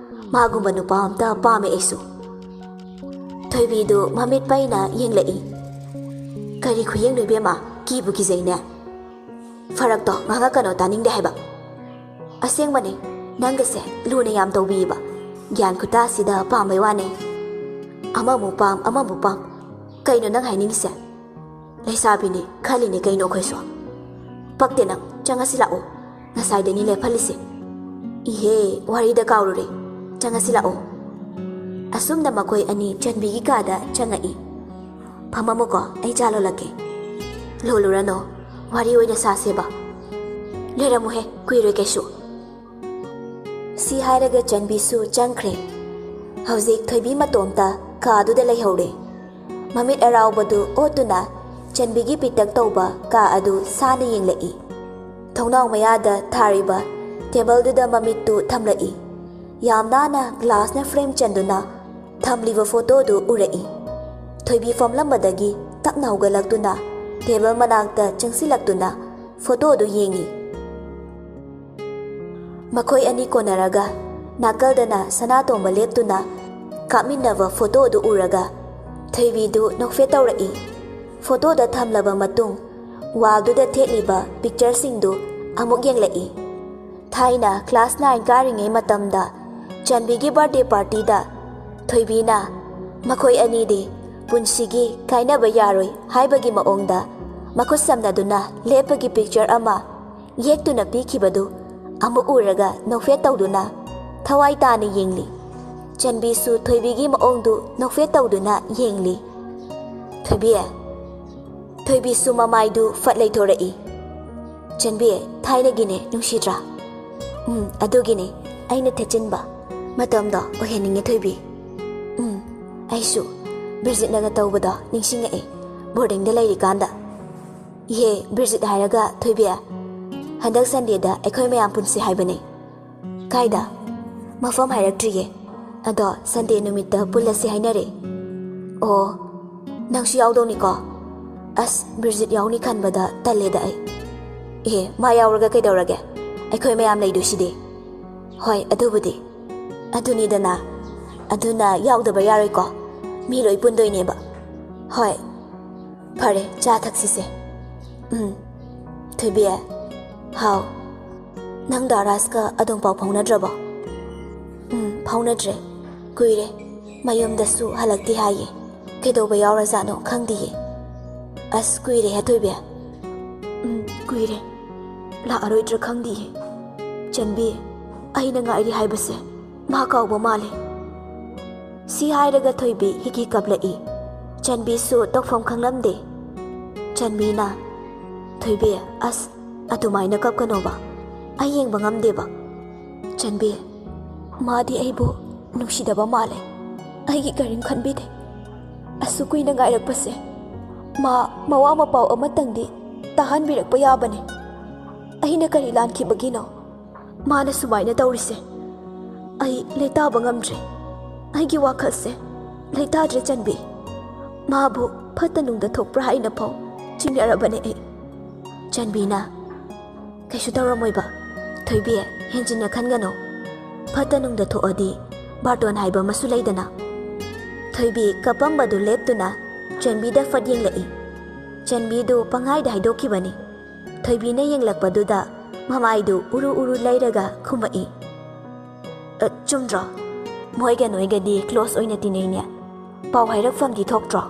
ꯃꯥꯒꯨꯝꯕ ꯅꯨꯄꯥ ꯑꯝꯇ ꯄꯥꯝꯃꯦ ꯑꯩꯁꯨ꯫" ꯊꯣꯏꯕꯤꯗꯨ ꯃꯃꯤꯠ ꯄꯩꯅ ꯌꯦꯡꯂꯛꯏ꯫ "ꯀꯔꯤ ꯈꯨꯌꯦꯡꯅꯣ ꯏꯕꯦꯝꯃ? ꯀꯤꯕꯨ ꯀꯤꯖꯩꯅꯦ꯫" "ꯐꯔꯛꯇꯣ ꯉꯥꯡꯉꯛꯀꯅꯣ, ꯇꯥꯅꯤꯡꯗꯦ ꯍꯥꯏꯕ꯫" "ꯑꯁꯦꯡꯕꯅꯦ, ꯅꯪꯒꯁꯦ ꯂꯨꯅ ꯌꯥꯝ ꯇꯧꯕꯤꯌꯦꯕ꯫ ꯒ꯭ꯌꯥꯟ ꯈꯨꯇꯥꯁꯤꯗ ꯄꯥꯝꯕꯩ ꯋꯥꯅꯦ꯫" "ꯑꯃꯃꯨꯛ ꯄꯥꯝ, ꯑꯃꯃꯨꯛ ꯄꯥꯝ꯫ ꯀꯩꯅꯣ ꯅꯪ ꯍꯥꯏꯅꯤꯡꯉꯤꯁꯦ?" "ꯂꯩꯁꯥꯕꯤꯅꯦ ꯈꯜꯂꯤꯅꯦ ꯀꯩꯅꯣ ꯑꯩꯈꯣꯏꯁꯨ꯫" "ꯄꯛꯇꯦ ꯅꯪ, ꯆꯪꯉꯁꯤ ꯂꯥꯛꯑꯣ꯫ ꯉꯁꯥꯏꯗꯩꯅꯤ ꯂꯦꯞꯍꯜꯂꯤꯁꯦ꯫" "ꯏꯍꯦ, ꯋꯥꯔꯤꯗ ꯀꯥꯎꯔꯨꯔꯦ꯫ ꯆꯪꯉꯁꯤ ꯂꯥꯛꯑꯣ꯫" ꯑꯁꯨꯝꯅ ꯃꯈꯣꯏ ꯑꯅꯤ ꯆꯟꯕꯤꯒꯤ ꯀꯥꯗ ꯆꯪꯉꯛꯏ꯫ "ꯐꯝꯃꯝꯃꯨꯀꯣ, ꯑꯩ ꯆꯥ ꯂꯣꯜꯂꯛꯀꯦ꯫" "ꯂꯣꯜꯂꯨꯔꯅꯣ, ꯋꯥꯔꯤ ꯑꯣꯏꯅ ꯁꯥꯁꯦꯕ꯫" "ꯂꯩꯔꯝꯃꯨꯍꯦ, ꯀꯨꯏꯔꯣꯏ ꯀꯩꯁꯨ꯫" ꯁꯤ ꯍꯥꯏꯔꯒ ꯆꯟꯕꯤꯁꯨ ꯆꯪꯈ꯭ꯔꯦ꯫ ꯍꯧꯖꯤꯛ ꯊꯣꯏꯕꯤ ꯃꯇꯣꯝꯇ ꯀꯥꯗꯨꯗ ꯂꯩꯍꯧꯔꯦ꯫ ꯃꯃꯤꯠ ꯑꯔꯥꯎꯕꯗꯨ ꯑꯣꯠꯇꯨꯅ ꯆꯟꯕꯤꯒꯤ ꯄꯤꯛꯇꯛ ꯇꯧꯕ ꯀꯥ ꯑꯗꯨ ꯁꯥꯅ ꯌꯦꯡꯂꯛꯏ꯫ ꯊꯣꯡꯅꯥꯎ ꯃꯌꯥꯗ ꯊꯥꯔꯤꯕ ꯇꯦꯕꯜꯗꯨꯗ ꯃꯃꯤꯠꯇꯨ ꯊꯝꯂꯛꯏ꯫ ꯌꯥꯝ ꯅꯥꯟꯅ ꯒ꯭ꯂꯥꯁꯅ ꯐ꯭ꯔꯦꯝ ꯆꯟꯗꯨꯅ ꯊꯝꯂꯤꯕ ꯐꯣꯇꯣꯗꯨ ꯎꯔꯛꯏ꯫ ꯊꯣꯏꯕꯤ ꯐꯝꯂꯝꯕꯗꯒꯤ ꯇꯞꯅ ꯍꯧꯒꯠꯂꯛꯇꯨꯅ ꯇꯦꯕꯜ ꯃꯅꯥꯛꯇ ꯆꯪꯁꯤꯜꯂꯛꯇꯨꯅ ꯐꯣꯇꯣꯗꯨ ꯌꯦꯡꯏ꯫ ꯃꯈꯣꯏ ꯑꯅꯤ ꯀꯣꯟꯅꯔꯒ ꯅꯥꯀꯜꯗꯅ ꯁꯅꯥꯇꯣꯝꯕ ꯂꯦꯞꯇꯨꯅ ꯀꯥꯞꯃꯤꯟꯅꯕ ꯐꯣꯇꯣꯗꯨ ꯎꯔꯒ ꯊꯣꯏꯕꯤꯗꯨ ꯅꯣꯛꯐꯦꯠ ꯇꯧꯔꯛꯏ꯫ ꯐꯣꯇꯣꯗ ꯊꯝꯂꯕ ꯃꯇꯨꯡ ꯋꯥꯜꯗꯨꯗ ꯊꯦꯠꯂꯤꯕ ꯄꯤꯛꯆꯔꯁꯤꯡꯗꯨ ꯑꯃꯨꯛ ꯌꯦꯡꯂꯛꯏ꯫ ꯊꯥꯏꯅ ꯀ꯭ꯂꯥꯁ ꯅꯥꯏꯟ ꯀꯥꯔꯤꯉꯩ ꯃꯇꯝꯗ ꯆꯟꯕꯤꯒꯤ ꯕꯥꯔꯗꯦ ꯄꯥꯔꯇꯤꯗ ꯊꯣꯏꯕꯤꯅ ꯃꯈꯣꯏ ꯑꯅꯤꯗꯤ ꯄꯨꯟꯁꯤꯒꯤ ꯀꯥꯏꯅꯕ ꯌꯥꯔꯣꯏ ꯍꯥꯏꯕꯒꯤ ꯃꯑꯣꯡꯗ ꯃꯈꯨꯠ ꯁꯝꯅꯗꯨꯅ ꯂꯦꯞꯄꯒꯤ ꯄꯤꯛꯆꯔ ꯑꯃ ꯌꯦꯛꯇꯨꯅ ꯄꯤꯈꯤꯕꯗꯨ ꯑꯃꯨꯛ ꯎꯔꯒ ꯅꯣꯛꯐꯦꯠ ꯇꯧꯗꯨꯅ ꯊꯋꯥꯏ ꯇꯥꯅ ꯌꯦꯡꯂꯤ꯫ ꯆꯟꯕꯤꯁꯨ ꯊꯣꯏꯕꯤꯒꯤ ꯃꯑꯣꯡꯗꯨ ꯅꯣꯛꯐꯦꯠ ꯇꯧꯗꯨꯅ ꯌꯦꯡꯂꯤ꯫ ꯊꯣꯏꯕꯤ, ꯊꯣꯏꯕꯤꯁꯨ ꯃꯃꯥꯏꯗꯨ ꯐꯠ ꯂꯩꯊꯣꯔꯛꯏ꯫ ꯆꯟꯕꯤ, ꯊꯥꯏꯅꯒꯤꯅꯦ, ꯅꯨꯡꯁꯤꯗ꯭ꯔꯥ? ꯎꯝ, ꯑꯗꯨꯒꯤꯅꯦ ꯑꯩꯅ ꯊꯦꯠꯆꯤꯟꯕ꯫ ꯃꯇꯝꯗꯣ ꯑꯣꯏꯍꯟꯅꯤꯡꯉꯦ ꯊꯣꯏꯕꯤ꯫ ꯎꯝ, ꯑꯩꯁꯨ ꯕ꯭ꯔꯤꯖꯤꯠꯅꯒ ꯇꯧꯕꯗꯣ ꯅꯤꯡꯁꯤꯡꯉꯛꯑꯦ, ꯕꯣꯔꯗꯤꯡꯗ ꯂꯩꯔꯤꯀꯥꯟꯗ꯫ ꯏꯍꯦ, ꯕ꯭ꯔꯤꯖꯤꯠ ꯍꯥꯏꯔꯒ ꯊꯣꯏꯕꯤ, ꯍꯟꯗꯛ ꯁꯟꯗꯦꯗ ꯑꯩꯈꯣꯏ ꯃꯌꯥꯝ ꯄꯨꯟꯁꯤ ꯍꯥꯏꯕꯅꯦ꯫ ꯀꯥꯏꯗ? ꯃꯐꯝ ꯍꯥꯏꯔꯛꯇ꯭ꯔꯤꯌꯦ꯫ ꯑꯗꯣ ꯁꯟꯗꯦ ꯅꯨꯃꯤꯠꯇ ꯄꯨꯜꯂꯁꯤ ꯍꯥꯏꯅꯔꯦ꯫ ꯑꯣ, ꯅꯪꯁꯨ ꯌꯥꯎꯗꯧꯅꯤꯀꯣ? ꯑꯁ, ꯕ꯭ꯔꯤꯖꯤꯠ ꯌꯥꯎꯅꯤ ꯈꯟꯕꯗ ꯇꯜꯂꯦꯗ ꯑꯩ꯫ ꯑꯦ, ꯃꯥ ꯌꯥꯎꯔꯒ ꯀꯩꯗꯧꯔꯒꯦ? ꯑꯩꯈꯣꯏ ꯃꯌꯥꯝ ꯂꯩꯗꯣꯏꯁꯤꯗꯤ꯫ ꯍꯣꯏ, ꯑꯗꯨꯕꯨꯗꯤ꯫ ꯑꯗꯨꯅꯤꯗꯅ꯫ ꯑꯗꯨꯅ ꯌꯥꯎꯗꯕ ꯌꯥꯔꯣꯏꯀꯣ? ꯃꯤ ꯂꯣꯏ ꯄꯨꯟꯗꯣꯏꯅꯦꯕ꯫ ꯍꯣꯏ꯫ ꯐꯔꯦ, ꯆꯥ ꯊꯛꯁꯤꯁꯦ꯫ ꯎꯝ꯫ ꯊꯣꯏꯕꯤ꯫ ꯍꯥꯎ꯫ ꯅꯪ ꯗꯥ ꯔꯥꯖꯀ ꯑꯗꯨꯝ ꯄꯥꯎ ꯐꯥꯎꯅꯗ꯭ꯔꯕꯣ? ꯎꯝ, ꯐꯥꯎꯅꯗ꯭ꯔꯦ꯫ ꯀꯨꯏꯔꯦ꯫ ꯃꯌꯨꯝꯗꯁꯨ ꯍꯜꯂꯛꯇꯦ ꯍꯥꯏꯌꯦ꯫ ꯀꯩꯗꯧꯕ ꯌꯥꯎꯔꯖꯥꯠꯅꯣ ꯈꯪꯗꯤꯌꯦ꯫ ꯑꯁ, ꯀꯨꯏꯔꯦꯍꯦ ꯊꯣꯏꯕꯤ꯫ ꯎꯝ, ꯀꯨꯏꯔꯦ꯫ ꯂꯥꯛꯑꯔꯣꯏꯗ꯭ꯔꯥ ꯈꯪꯗꯤꯌꯦ꯫ ꯆꯟꯕꯤ, ꯑꯩꯅ ꯉꯥꯏꯔꯤ ꯍꯥꯏꯕꯁꯦ ꯃꯥ ꯀꯥꯎꯕ ꯃꯥꯜꯂꯦ꯫ ꯁꯤ ꯍꯥꯏꯔꯒ ꯊꯣꯏꯕꯤ ꯍꯤꯒꯤ ꯀꯞꯂꯛꯏ꯫ ꯆꯟꯕꯤꯁꯨ ꯇꯧꯐꯝ ꯈꯪꯂꯝꯗꯦ꯫ ꯆꯟꯕꯤꯅ, "ꯊꯣꯏꯕꯤ, ꯑꯁ, ꯑꯗꯨꯃꯥꯏꯅ ꯀꯞꯀꯅꯣꯕ꯫ ꯑꯩ ꯌꯦꯡꯕ ꯉꯝꯗꯦꯕ꯫ ꯆꯟꯕꯤ, ꯃꯥꯗꯤ ꯑꯩꯕꯨ ꯅꯨꯡꯁꯤꯗꯕ ꯃꯥꯜꯂꯦ꯫ ꯑꯩꯒꯤ ꯀꯔꯤꯝ ꯈꯟꯕꯤꯗꯦ꯫ ꯑꯁꯨꯛ ꯀꯨꯏꯅ ꯉꯥꯏꯔꯛꯄꯁꯦ ꯃꯥ ꯃꯋꯥ ꯃꯄꯥꯎ ꯑꯃꯇꯪꯗꯤ ꯇꯥꯍꯟꯕꯤꯔꯛꯄ ꯌꯥꯕꯅꯦ꯫ ꯑꯩꯅ ꯀꯔꯤ ꯂꯥꯟꯈꯤꯕꯒꯤꯅꯣ? ꯃꯥꯅ ꯁꯨꯃꯥꯏꯅ ꯇꯧꯔꯤꯁꯦ ꯑꯩ ꯂꯩꯇꯥꯕ ꯉꯝꯗ꯭ꯔꯦ꯫ ꯑꯩꯒꯤ ꯋꯥꯈꯜꯁꯦ ꯂꯩꯇꯥꯗ꯭ꯔꯦ, ꯆꯟꯕꯤ꯫ ꯃꯥꯕꯨ ꯐꯠꯇ ꯅꯨꯡꯗ ꯊꯣꯛꯄ꯭ꯔꯥ ꯍꯥꯏꯅ ꯐꯥꯎ ꯆꯤꯡꯅꯔꯕꯅꯦ ꯑꯩ꯫ ꯆꯟꯕꯤꯅ, "ꯀꯩꯁꯨ ꯇꯧꯔꯝꯃꯣꯏꯕ꯫ ꯊꯣꯏꯕꯤ, ꯍꯦꯟꯖꯤꯟꯅ ꯈꯟꯒꯅꯨ꯫ ꯐꯠꯇ ꯅꯨꯡꯗ ꯊꯣꯛꯑꯗꯤ ꯕꯥꯔꯇꯣꯟ ꯍꯥꯏꯕ ꯑꯃꯁꯨ ꯂꯩꯗꯅ꯫" ꯊꯣꯏꯕꯤ ꯀꯞꯄꯝꯕꯗꯨ ꯂꯦꯞꯇꯨꯅ ꯆꯟꯕꯤꯗ ꯐꯠ ꯌꯦꯡꯂꯛꯏ꯫ ꯆꯟꯕꯤꯗꯨ ꯄꯪꯍꯥꯏꯗ ꯍꯥꯏꯗꯣꯛꯈꯤꯕꯅꯤ꯫ ꯊꯣꯏꯕꯤꯅ ꯌꯦꯡꯂꯛꯄꯗꯨꯗ ꯃꯃꯥꯏꯗꯨ ꯎꯔꯨ ꯎꯔꯨ ꯂꯩꯔꯒ ꯈꯨꯝꯃꯛꯏ, "ꯑ, ꯆꯨꯝꯗ꯭ꯔꯣ? ꯃꯣꯏꯒ ꯅꯣꯏꯒꯗꯤ ꯀ꯭ꯂꯣꯁ ꯑꯣꯏꯅ ꯇꯤꯟꯅꯩꯅꯦ꯫ ꯄꯥꯎ ꯍꯥꯏꯔꯛꯐꯝꯗꯤ ꯊꯣꯛꯇ꯭ꯔꯣ?"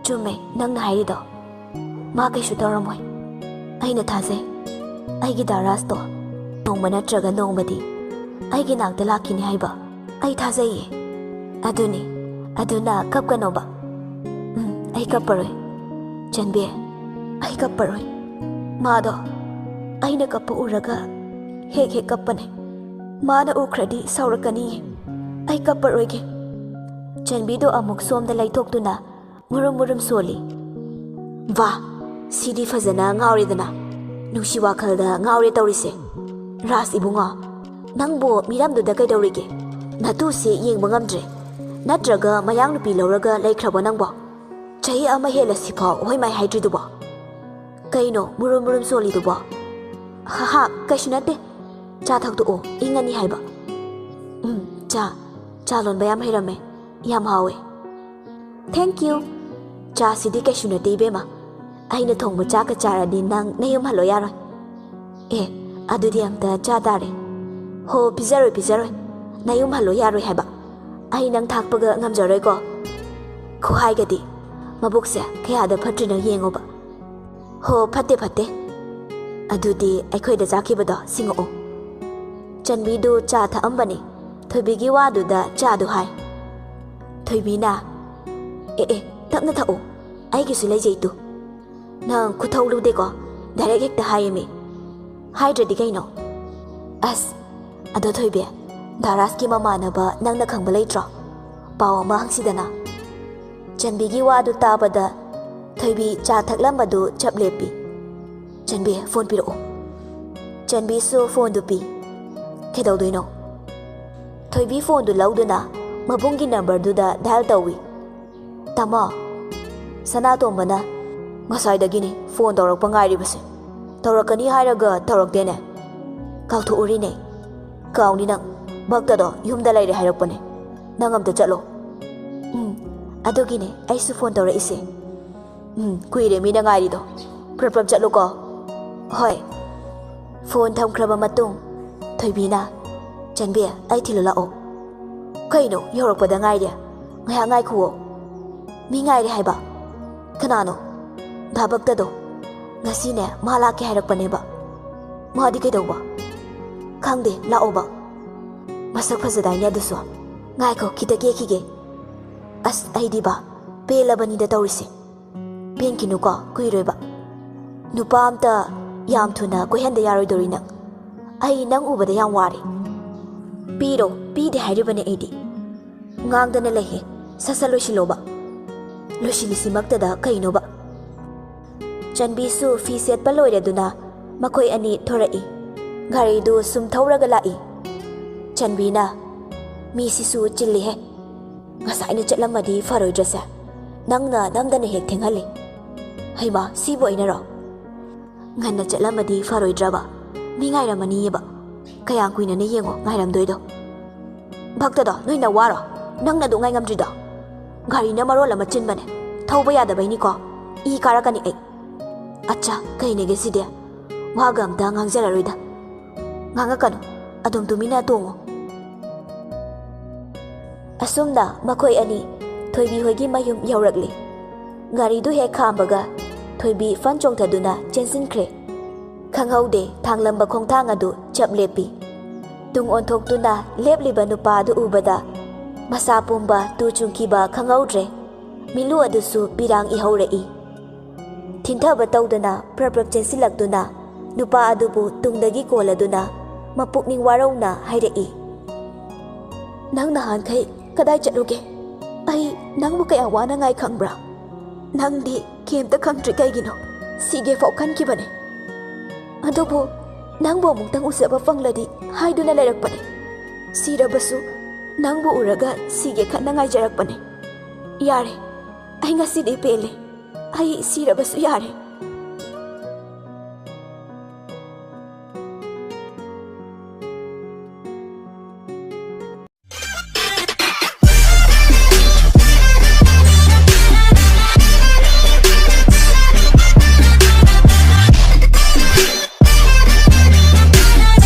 "ꯆꯨꯝꯃꯦ ꯅꯪꯅ ꯍꯥꯏꯔꯤꯗꯣ꯫ ꯃꯥ ꯀꯩꯁꯨ ꯇꯧꯔꯝꯃꯣꯏ꯫ ꯑꯩꯅ ꯊꯥꯖꯩ꯫ ꯑꯩꯒꯤ ꯗꯥ ꯔꯥꯖꯇꯣ ꯅꯣꯡꯃ ꯅꯠꯇ꯭ꯔꯒ ꯅꯣꯡꯃꯗꯤ ꯑꯩꯒꯤ ꯅꯥꯛꯇ ꯂꯥꯛꯈꯤꯅꯤ ꯍꯥꯏꯕ ꯑꯩ ꯊꯥꯖꯩꯌꯦ꯫ ꯑꯗꯨꯅꯤ, ꯑꯗꯨꯅ ꯀꯞꯀꯅꯣꯕ꯫" "ꯎꯝ, ꯑꯩ ꯀꯞꯄꯔꯣꯏ꯫ ꯆꯟꯕꯤ, ꯑꯩ ꯀꯞꯄꯔꯣꯏ꯫ ꯃꯥꯗꯣ ꯑꯩꯅ ꯀꯞꯄ ꯎꯔꯒ ꯍꯦꯛ ꯍꯦꯛ ꯀꯞꯄꯅꯦ꯫ ꯃꯥꯅ ꯎꯈ꯭ꯔꯗꯤ ꯁꯥꯎꯔꯛꯀꯅꯤꯌꯦ꯫ ꯑꯩ ꯀꯞꯄꯔꯣꯏꯒꯦ꯫" ꯆꯟꯕꯤꯗꯣ ꯑꯃꯨꯛ ꯁꯣꯝꯗ ꯂꯩꯊꯣꯛꯇꯨꯅ ꯃꯨꯔꯨꯝ ꯃꯨꯔꯨꯝ ꯁꯣꯜꯂꯤ꯫ "ꯋꯥ, ꯁꯤꯗꯤ ꯐꯖꯅ ꯉꯥꯎꯔꯦꯗꯅ꯫ ꯅꯨꯡꯁꯤ ꯋꯥꯈꯜꯗ ꯉꯥꯎꯔꯦ ꯇꯧꯔꯤꯁꯦ꯫ ꯔꯥꯖ ꯏꯕꯨꯡꯉꯣ, ꯅꯪꯕꯨ ꯃꯤꯔꯝꯗꯨꯗ ꯀꯩꯗꯧꯔꯤꯒꯦ? ꯅꯇꯨꯁꯦ ꯌꯦꯡꯕ ꯉꯝꯗ꯭ꯔꯦ꯫ ꯅꯠꯇ꯭ꯔꯒ ꯃꯌꯥꯡ ꯅꯨꯄꯤ ꯂꯧꯔꯒ ꯂꯩꯈ꯭ꯔꯕꯣ ꯅꯪꯕꯣ? ꯆꯍꯤ ꯑꯃ ꯍꯦꯜꯂꯁꯤꯐꯥꯎ ꯍꯣꯏ ꯃꯥꯏ ꯍꯥꯏꯗ꯭ꯔꯤꯗꯨꯕꯣ? ꯀꯩꯅꯣ ꯃꯨꯔꯨꯝ ꯃꯨꯔꯨꯝ ꯁꯣꯜꯂꯤꯗꯨꯕꯣ?" "ꯍꯥ ꯍꯥ, ꯀꯩꯁꯨ ꯅꯠꯇꯦ꯫ ꯆꯥ ꯊꯛꯇꯣꯛꯑꯣ, ꯏꯪꯉꯅꯤ ꯍꯥꯏꯕ꯫" "ꯎꯝ, ꯆꯥ, ꯆꯥ ꯂꯣꯟꯕ ꯌꯥꯝ ꯍꯩꯔꯝꯃꯦ꯫ ꯌꯥꯝ ꯍꯥꯎꯋꯦ꯫" "Thank you꯫ ꯆꯥꯁꯤꯗꯤ ꯀꯩꯁꯨ ꯅꯠꯇꯦ ꯏꯕꯦꯝꯃ꯫ ꯑꯩꯅ ꯊꯣꯡꯕ ꯆꯥꯛꯀ ꯆꯥꯔꯗꯤ ꯅꯪ ꯅꯌꯨꯝ ꯍꯜꯂꯣ ꯌꯥꯔꯣꯏ꯫" "ꯑꯦ, ꯑꯗꯨꯗꯤ ꯑꯝꯇ ꯆꯥ ꯇꯥꯔꯦ꯫" "ꯍꯣ, ꯄꯤꯖꯔꯣꯏ, ꯄꯤꯖꯔꯣꯏ꯫ ꯅꯌꯨꯝ ꯍꯜꯂꯣ ꯌꯥꯔꯣꯏ ꯍꯥꯏꯕ꯫ ꯑꯩ ꯅꯪ ꯊꯥꯛꯄꯒ ꯉꯝꯖꯔꯣꯏꯀꯣ꯫" ꯈꯨꯍꯥꯏꯒꯗꯤ꯫ ꯃꯕꯨꯛꯁꯦ ꯀꯌꯥꯗ ꯐꯠꯇ꯭ꯔꯤꯅꯣ ꯌꯦꯡꯉꯣꯕ꯫ "ꯍꯣ, ꯐꯠꯇꯦ, ꯐꯠꯇꯦ꯫ ꯑꯗꯨꯗꯤ ꯑꯩꯈꯣꯏꯗ ꯆꯥꯈꯤꯕꯗꯣ ꯁꯤꯡꯉꯛꯑꯣ꯫" ꯆꯟꯕꯤꯗꯨ ꯆꯥ ꯊꯛꯑꯝꯕꯅꯤ꯫ ꯊꯣꯏꯕꯤꯒꯤ ꯋꯥꯗꯨꯗ ꯆꯥꯗꯨ ꯍꯥꯏ꯫ ꯊꯣꯏꯕꯤꯅ, "ꯑꯦ ꯑꯦ, ꯇꯞꯅ ꯊꯛꯎ꯫ ꯑꯩꯒꯤꯁꯨ ꯂꯩꯖꯩ ꯇꯨ꯫ ꯅꯪ ꯈꯨꯊꯧ ꯂꯨꯗꯦꯀꯣ, ꯗꯥꯏꯔꯦꯛ ꯍꯦꯛꯇ ꯍꯥꯏꯌꯦꯃꯤ꯫ ꯍꯥꯏꯗ꯭ꯔꯗꯤ ꯀꯩꯅꯣ? ꯑꯁ, ꯑꯗꯣ ꯊꯣꯏꯕꯤ, ꯗꯥ ꯔꯥꯖꯀꯤ ꯃꯃꯥꯟꯅꯕ ꯅꯪꯅ ꯈꯪꯕ ꯂꯩꯇ꯭ꯔꯣ? ꯄꯥꯎ ꯑꯃ ꯍꯪꯁꯤꯗꯅ꯫" ꯆꯟꯕꯤꯒꯤ ꯋꯥꯗꯨ ꯇꯥꯕꯗ ꯊꯣꯏꯕꯤ ꯆꯥ ꯊꯛꯂꯝꯕꯗꯨ ꯆꯞ ꯂꯦꯞꯄꯤ꯫ "ꯆꯟꯕꯤ, ꯐꯣꯟ ꯄꯤꯔꯛꯎ꯫" ꯆꯟꯕꯤꯁꯨ ꯐꯣꯟꯗꯨ ꯄꯤ꯫ "ꯀꯩꯗꯧꯗꯣꯏꯅꯣ?" ꯊꯣꯏꯕꯤ ꯐꯣꯟꯗꯨ ꯂꯧꯗꯨꯅ ꯃꯕꯨꯡꯒꯤ ꯅꯝꯕꯔꯗꯨꯗ ꯗꯥꯏꯜ ꯇꯧꯏ꯫ "ꯇꯥꯃꯣ, ꯁꯅꯥꯇꯣꯝꯕꯅ ꯉꯁꯥꯏꯗꯒꯤꯅꯤ ꯐꯣꯟ ꯇꯧꯔꯛꯄ ꯉꯥꯏꯔꯤꯕꯁꯦ꯫ ꯇꯧꯔꯛꯀꯅꯤ ꯍꯥꯏꯔꯒ ꯇꯧꯔꯛꯇꯦꯅꯦ꯫ ꯀꯥꯎꯊꯣꯛꯎꯔꯤꯅꯦ꯫ ꯀꯥꯎꯅꯤ ꯅꯪ꯫ ꯚꯛꯇꯗꯣ ꯌꯨꯝꯗ ꯂꯩꯔꯦ ꯍꯥꯏꯔꯛꯄꯅꯦ꯫ ꯅꯪ ꯑꯝꯇ ꯆꯠꯂꯣ꯫" "ꯎꯝ, ꯑꯗꯨꯒꯤꯅꯦ ꯑꯩꯁꯨ ꯐꯣꯟ ꯇꯧꯔꯛꯏꯁꯦ꯫ ꯎꯝ, ꯀꯨꯏꯔꯦ ꯃꯤꯅ ꯉꯥꯏꯔꯤꯗꯣ꯫ ꯄ꯭ꯔꯞ ꯄ꯭ꯔꯞ ꯆꯠꯂꯨꯀꯣ꯫" "ꯍꯣꯏ꯫" ꯐꯣꯟ ꯊꯝꯈ꯭ꯔꯕ ꯃꯇꯨꯡ ꯊꯣꯏꯕꯤꯅ, "ꯆꯟꯕꯤ, ꯑꯩ ꯊꯤꯜꯂꯨ ꯂꯥꯛꯑꯣ꯫" "ꯀꯩꯅꯣ, ꯌꯧꯔꯛꯄꯗ ꯉꯥꯏꯔꯤ꯫ ꯉꯥꯏꯍꯥꯛ ꯉꯥꯏꯈꯨꯑꯣ꯫" "ꯃꯤ ꯉꯥꯏꯔꯦ ꯍꯥꯏꯕ?" "ꯀꯅꯥꯅꯣ?" "ꯗꯥ ꯚꯛꯇꯗꯣ꯫ ꯉꯁꯤꯅꯦ ꯃꯥ ꯂꯥꯛꯀꯦ ꯍꯥꯏꯔꯛꯄꯅꯦꯕ꯫" "ꯃꯥꯗꯤ ꯀꯩꯗꯧꯕ?" "ꯈꯪꯗꯦ, ꯂꯥꯛꯑꯣꯕ꯫" "ꯃꯁꯛ ꯐꯖꯗꯥꯏꯅꯦ ꯑꯗꯨꯁꯨ꯫ ꯉꯥꯏꯈꯣ, ꯈꯤꯇ ꯀꯦꯈꯤꯒꯦ꯫ ꯑꯁ, ꯑꯩꯗꯤꯕ ꯄꯦꯜꯂꯕꯅꯤꯗ ꯇꯧꯔꯤꯁꯦ꯫" "ꯄꯦꯟꯈꯤꯅꯨꯀꯣ, ꯀꯨꯏꯔꯣꯏꯕ꯫ ꯅꯨꯄꯥ ꯑꯝꯇ ꯌꯥꯝ ꯊꯨꯅ ꯀꯣꯏꯍꯟꯗ ꯌꯥꯔꯣꯏꯗꯧꯔꯤ ꯅꯪ꯫ ꯑꯩ ꯅꯪ ꯎꯕꯗ ꯌꯥꯝ ꯋꯥꯔꯦ꯫" "ꯄꯤꯔꯣ, ꯄꯤꯗꯦ ꯍꯥꯏꯔꯤꯕꯅꯦ ꯑꯩꯗꯤ꯫ ꯉꯥꯡꯗꯅ ꯂꯩꯍꯦ, ꯁꯠ ꯁꯠ ꯂꯣꯏꯁꯤꯜꯂꯣꯕ꯫" "ꯂꯣꯏꯁꯤꯜꯂꯤꯁꯤꯃꯛꯇꯗ ꯀꯩꯅꯣꯕ?" ꯆꯟꯕꯤꯁꯨ ꯐꯤ ꯁꯦꯠꯄ ꯂꯣꯏꯔꯗꯨꯅ ꯃꯈꯣꯏ ꯑꯅꯤ ꯊꯣꯔꯛꯏ꯫ ꯒꯥꯔꯤꯗꯨ ꯁꯨꯝ ꯊꯧꯔꯒ ꯂꯥꯛꯏ꯫ ꯆꯟꯕꯤꯅ, "ꯃꯤꯁꯤꯁꯨ ꯆꯤꯜꯂꯤꯍꯦ꯫ ꯉꯁꯥꯏꯅ ꯆꯠꯂꯝꯃꯗꯤ ꯐꯔꯣꯏꯗ꯭ꯔꯁꯦ꯫ ꯅꯪꯅ ꯅꯝꯗꯅ ꯍꯦꯛ ꯊꯦꯡꯍꯜꯂꯤ꯫ ꯍꯩꯃꯥ, ꯁꯤꯕꯨ ꯑꯩꯅꯔꯣ? ꯉꯟꯅ ꯆꯠꯂꯝꯃꯗꯤ ꯐꯔꯣꯏꯗ꯭ꯔꯕ? ꯃꯤ ꯉꯥꯏꯔꯝꯃꯅꯤꯌꯦꯕ꯫ ꯀꯌꯥꯝ ꯀꯨꯏꯅꯅ ꯌꯦꯡꯉꯣ ꯉꯥꯏꯔꯝꯗꯣꯏꯗꯣ꯫" "ꯚꯛꯇꯗꯣ, ꯅꯣꯏ ꯅꯋꯥꯔꯣ? ꯅꯪꯅ ꯑꯗꯨ ꯉꯥꯏ ꯉꯝꯗ꯭ꯔꯤꯗꯣ? ꯒꯥꯔꯤꯅ ꯃꯔꯣꯜ ꯑꯃ ꯆꯤꯟꯕꯅꯦ꯫ ꯊꯧꯕ ꯌꯥꯗꯕꯩꯅꯤꯀꯣ꯫ ꯏ ꯀꯥꯔꯛꯀꯅꯤ ꯑꯩ꯫" "ꯑꯠꯆꯥ, ꯀꯩꯅꯦꯒꯦ ꯁꯤꯗꯤ? ꯋꯥꯒ ꯑꯝꯇ ꯉꯥꯡꯖꯔꯔꯣꯏꯗ꯫" "ꯉꯥꯡꯉꯛꯀꯅꯨ, ꯑꯗꯨꯝ ꯇꯨꯃꯤꯟꯅ ꯇꯣꯡꯉꯨ꯫" ꯑꯁꯨꯝꯅ ꯃꯈꯣꯏ ꯑꯅꯤ ꯊꯣꯏꯕꯤ ꯍꯣꯏꯒꯤ ꯃꯌꯨꯝ ꯌꯧꯔꯛꯂꯤ꯫ ꯒꯥꯔꯤꯗꯨ ꯍꯦꯛ ꯈꯥꯝꯕꯒ ꯊꯣꯏꯕꯤ ꯐꯟ ꯆꯣꯡꯊꯗꯨꯅ ꯆꯦꯟꯁꯤꯟꯈ꯭ꯔꯦ꯫ ꯈꯪꯍꯧꯗꯦ ꯊꯥꯡꯂꯝꯕ ꯈꯣꯡꯊꯥꯡ ꯑꯗꯨ ꯆꯞ ꯂꯦꯞꯄꯤ꯫ ꯇꯨꯡ ꯑꯣꯟꯊꯣꯛꯇꯨꯅ ꯂꯦꯞꯂꯤꯕ ꯅꯨꯄꯥ ꯑꯗꯨ ꯎꯕꯗ ꯃꯁꯥ ꯄꯨꯝꯕ ꯇꯨ ꯆꯨꯡꯈꯤꯕ ꯈꯪꯍꯧꯗ꯭ꯔꯦ꯫ ꯃꯤꯠꯂꯨ ꯑꯗꯨꯁꯨ ꯄꯤꯔꯥꯡ ꯏꯍꯧꯔꯛꯏ꯫ ꯊꯤꯟꯊꯕ ꯇꯧꯗꯅ ꯄ꯭ꯔꯞ ꯄ꯭ꯔꯞ ꯆꯦꯟꯁꯤꯜꯂꯛꯇꯨꯅ ꯅꯨꯄꯥ ꯑꯗꯨꯕꯨ ꯇꯨꯡꯗꯒꯤ ꯀꯣꯜꯂꯗꯨꯅ ꯃꯄꯨꯛꯅꯤꯡ ꯋꯥꯔꯧꯅ ꯍꯥꯏꯔꯛꯏ, "ꯅꯪ ꯅꯍꯥꯟꯈꯩ ꯀꯗꯥꯏ ꯆꯠꯂꯨꯒꯦ? ꯑꯩ ꯅꯪꯕꯨ ꯀꯌꯥ ꯋꯥꯅ ꯉꯥꯏ ꯈꯪꯕ꯭ꯔꯥ? ꯅꯪꯗꯤ ꯀꯩꯝꯇ ꯈꯪꯗ꯭ꯔꯤ ꯀꯩꯒꯤꯅꯣ? ꯁꯤꯒꯦ ꯐꯥꯎ ꯈꯟꯈꯤꯕꯅꯦ꯫ ꯑꯗꯨꯕꯨ ꯅꯪꯕꯨ ꯑꯃꯨꯛꯇꯪ ꯎꯖꯕ ꯐꯪꯂꯗꯤ ꯍꯥꯏꯗꯨꯅ ꯂꯩꯔꯛꯄꯅꯦ꯫ ꯁꯤꯔꯕꯁꯨ ꯅꯪꯕꯨ ꯎꯔꯒ ꯁꯤꯒꯦ ꯈꯟꯅ ꯉꯥꯏꯖꯔꯛꯄꯅꯦ꯫ ꯌꯥꯔꯦ, ꯑꯩ ꯉꯁꯤꯗꯤ ꯄꯦꯜꯂꯦ꯫ ꯑꯩ ꯁꯤꯔꯕꯁꯨ ꯌꯥꯔꯦ꯫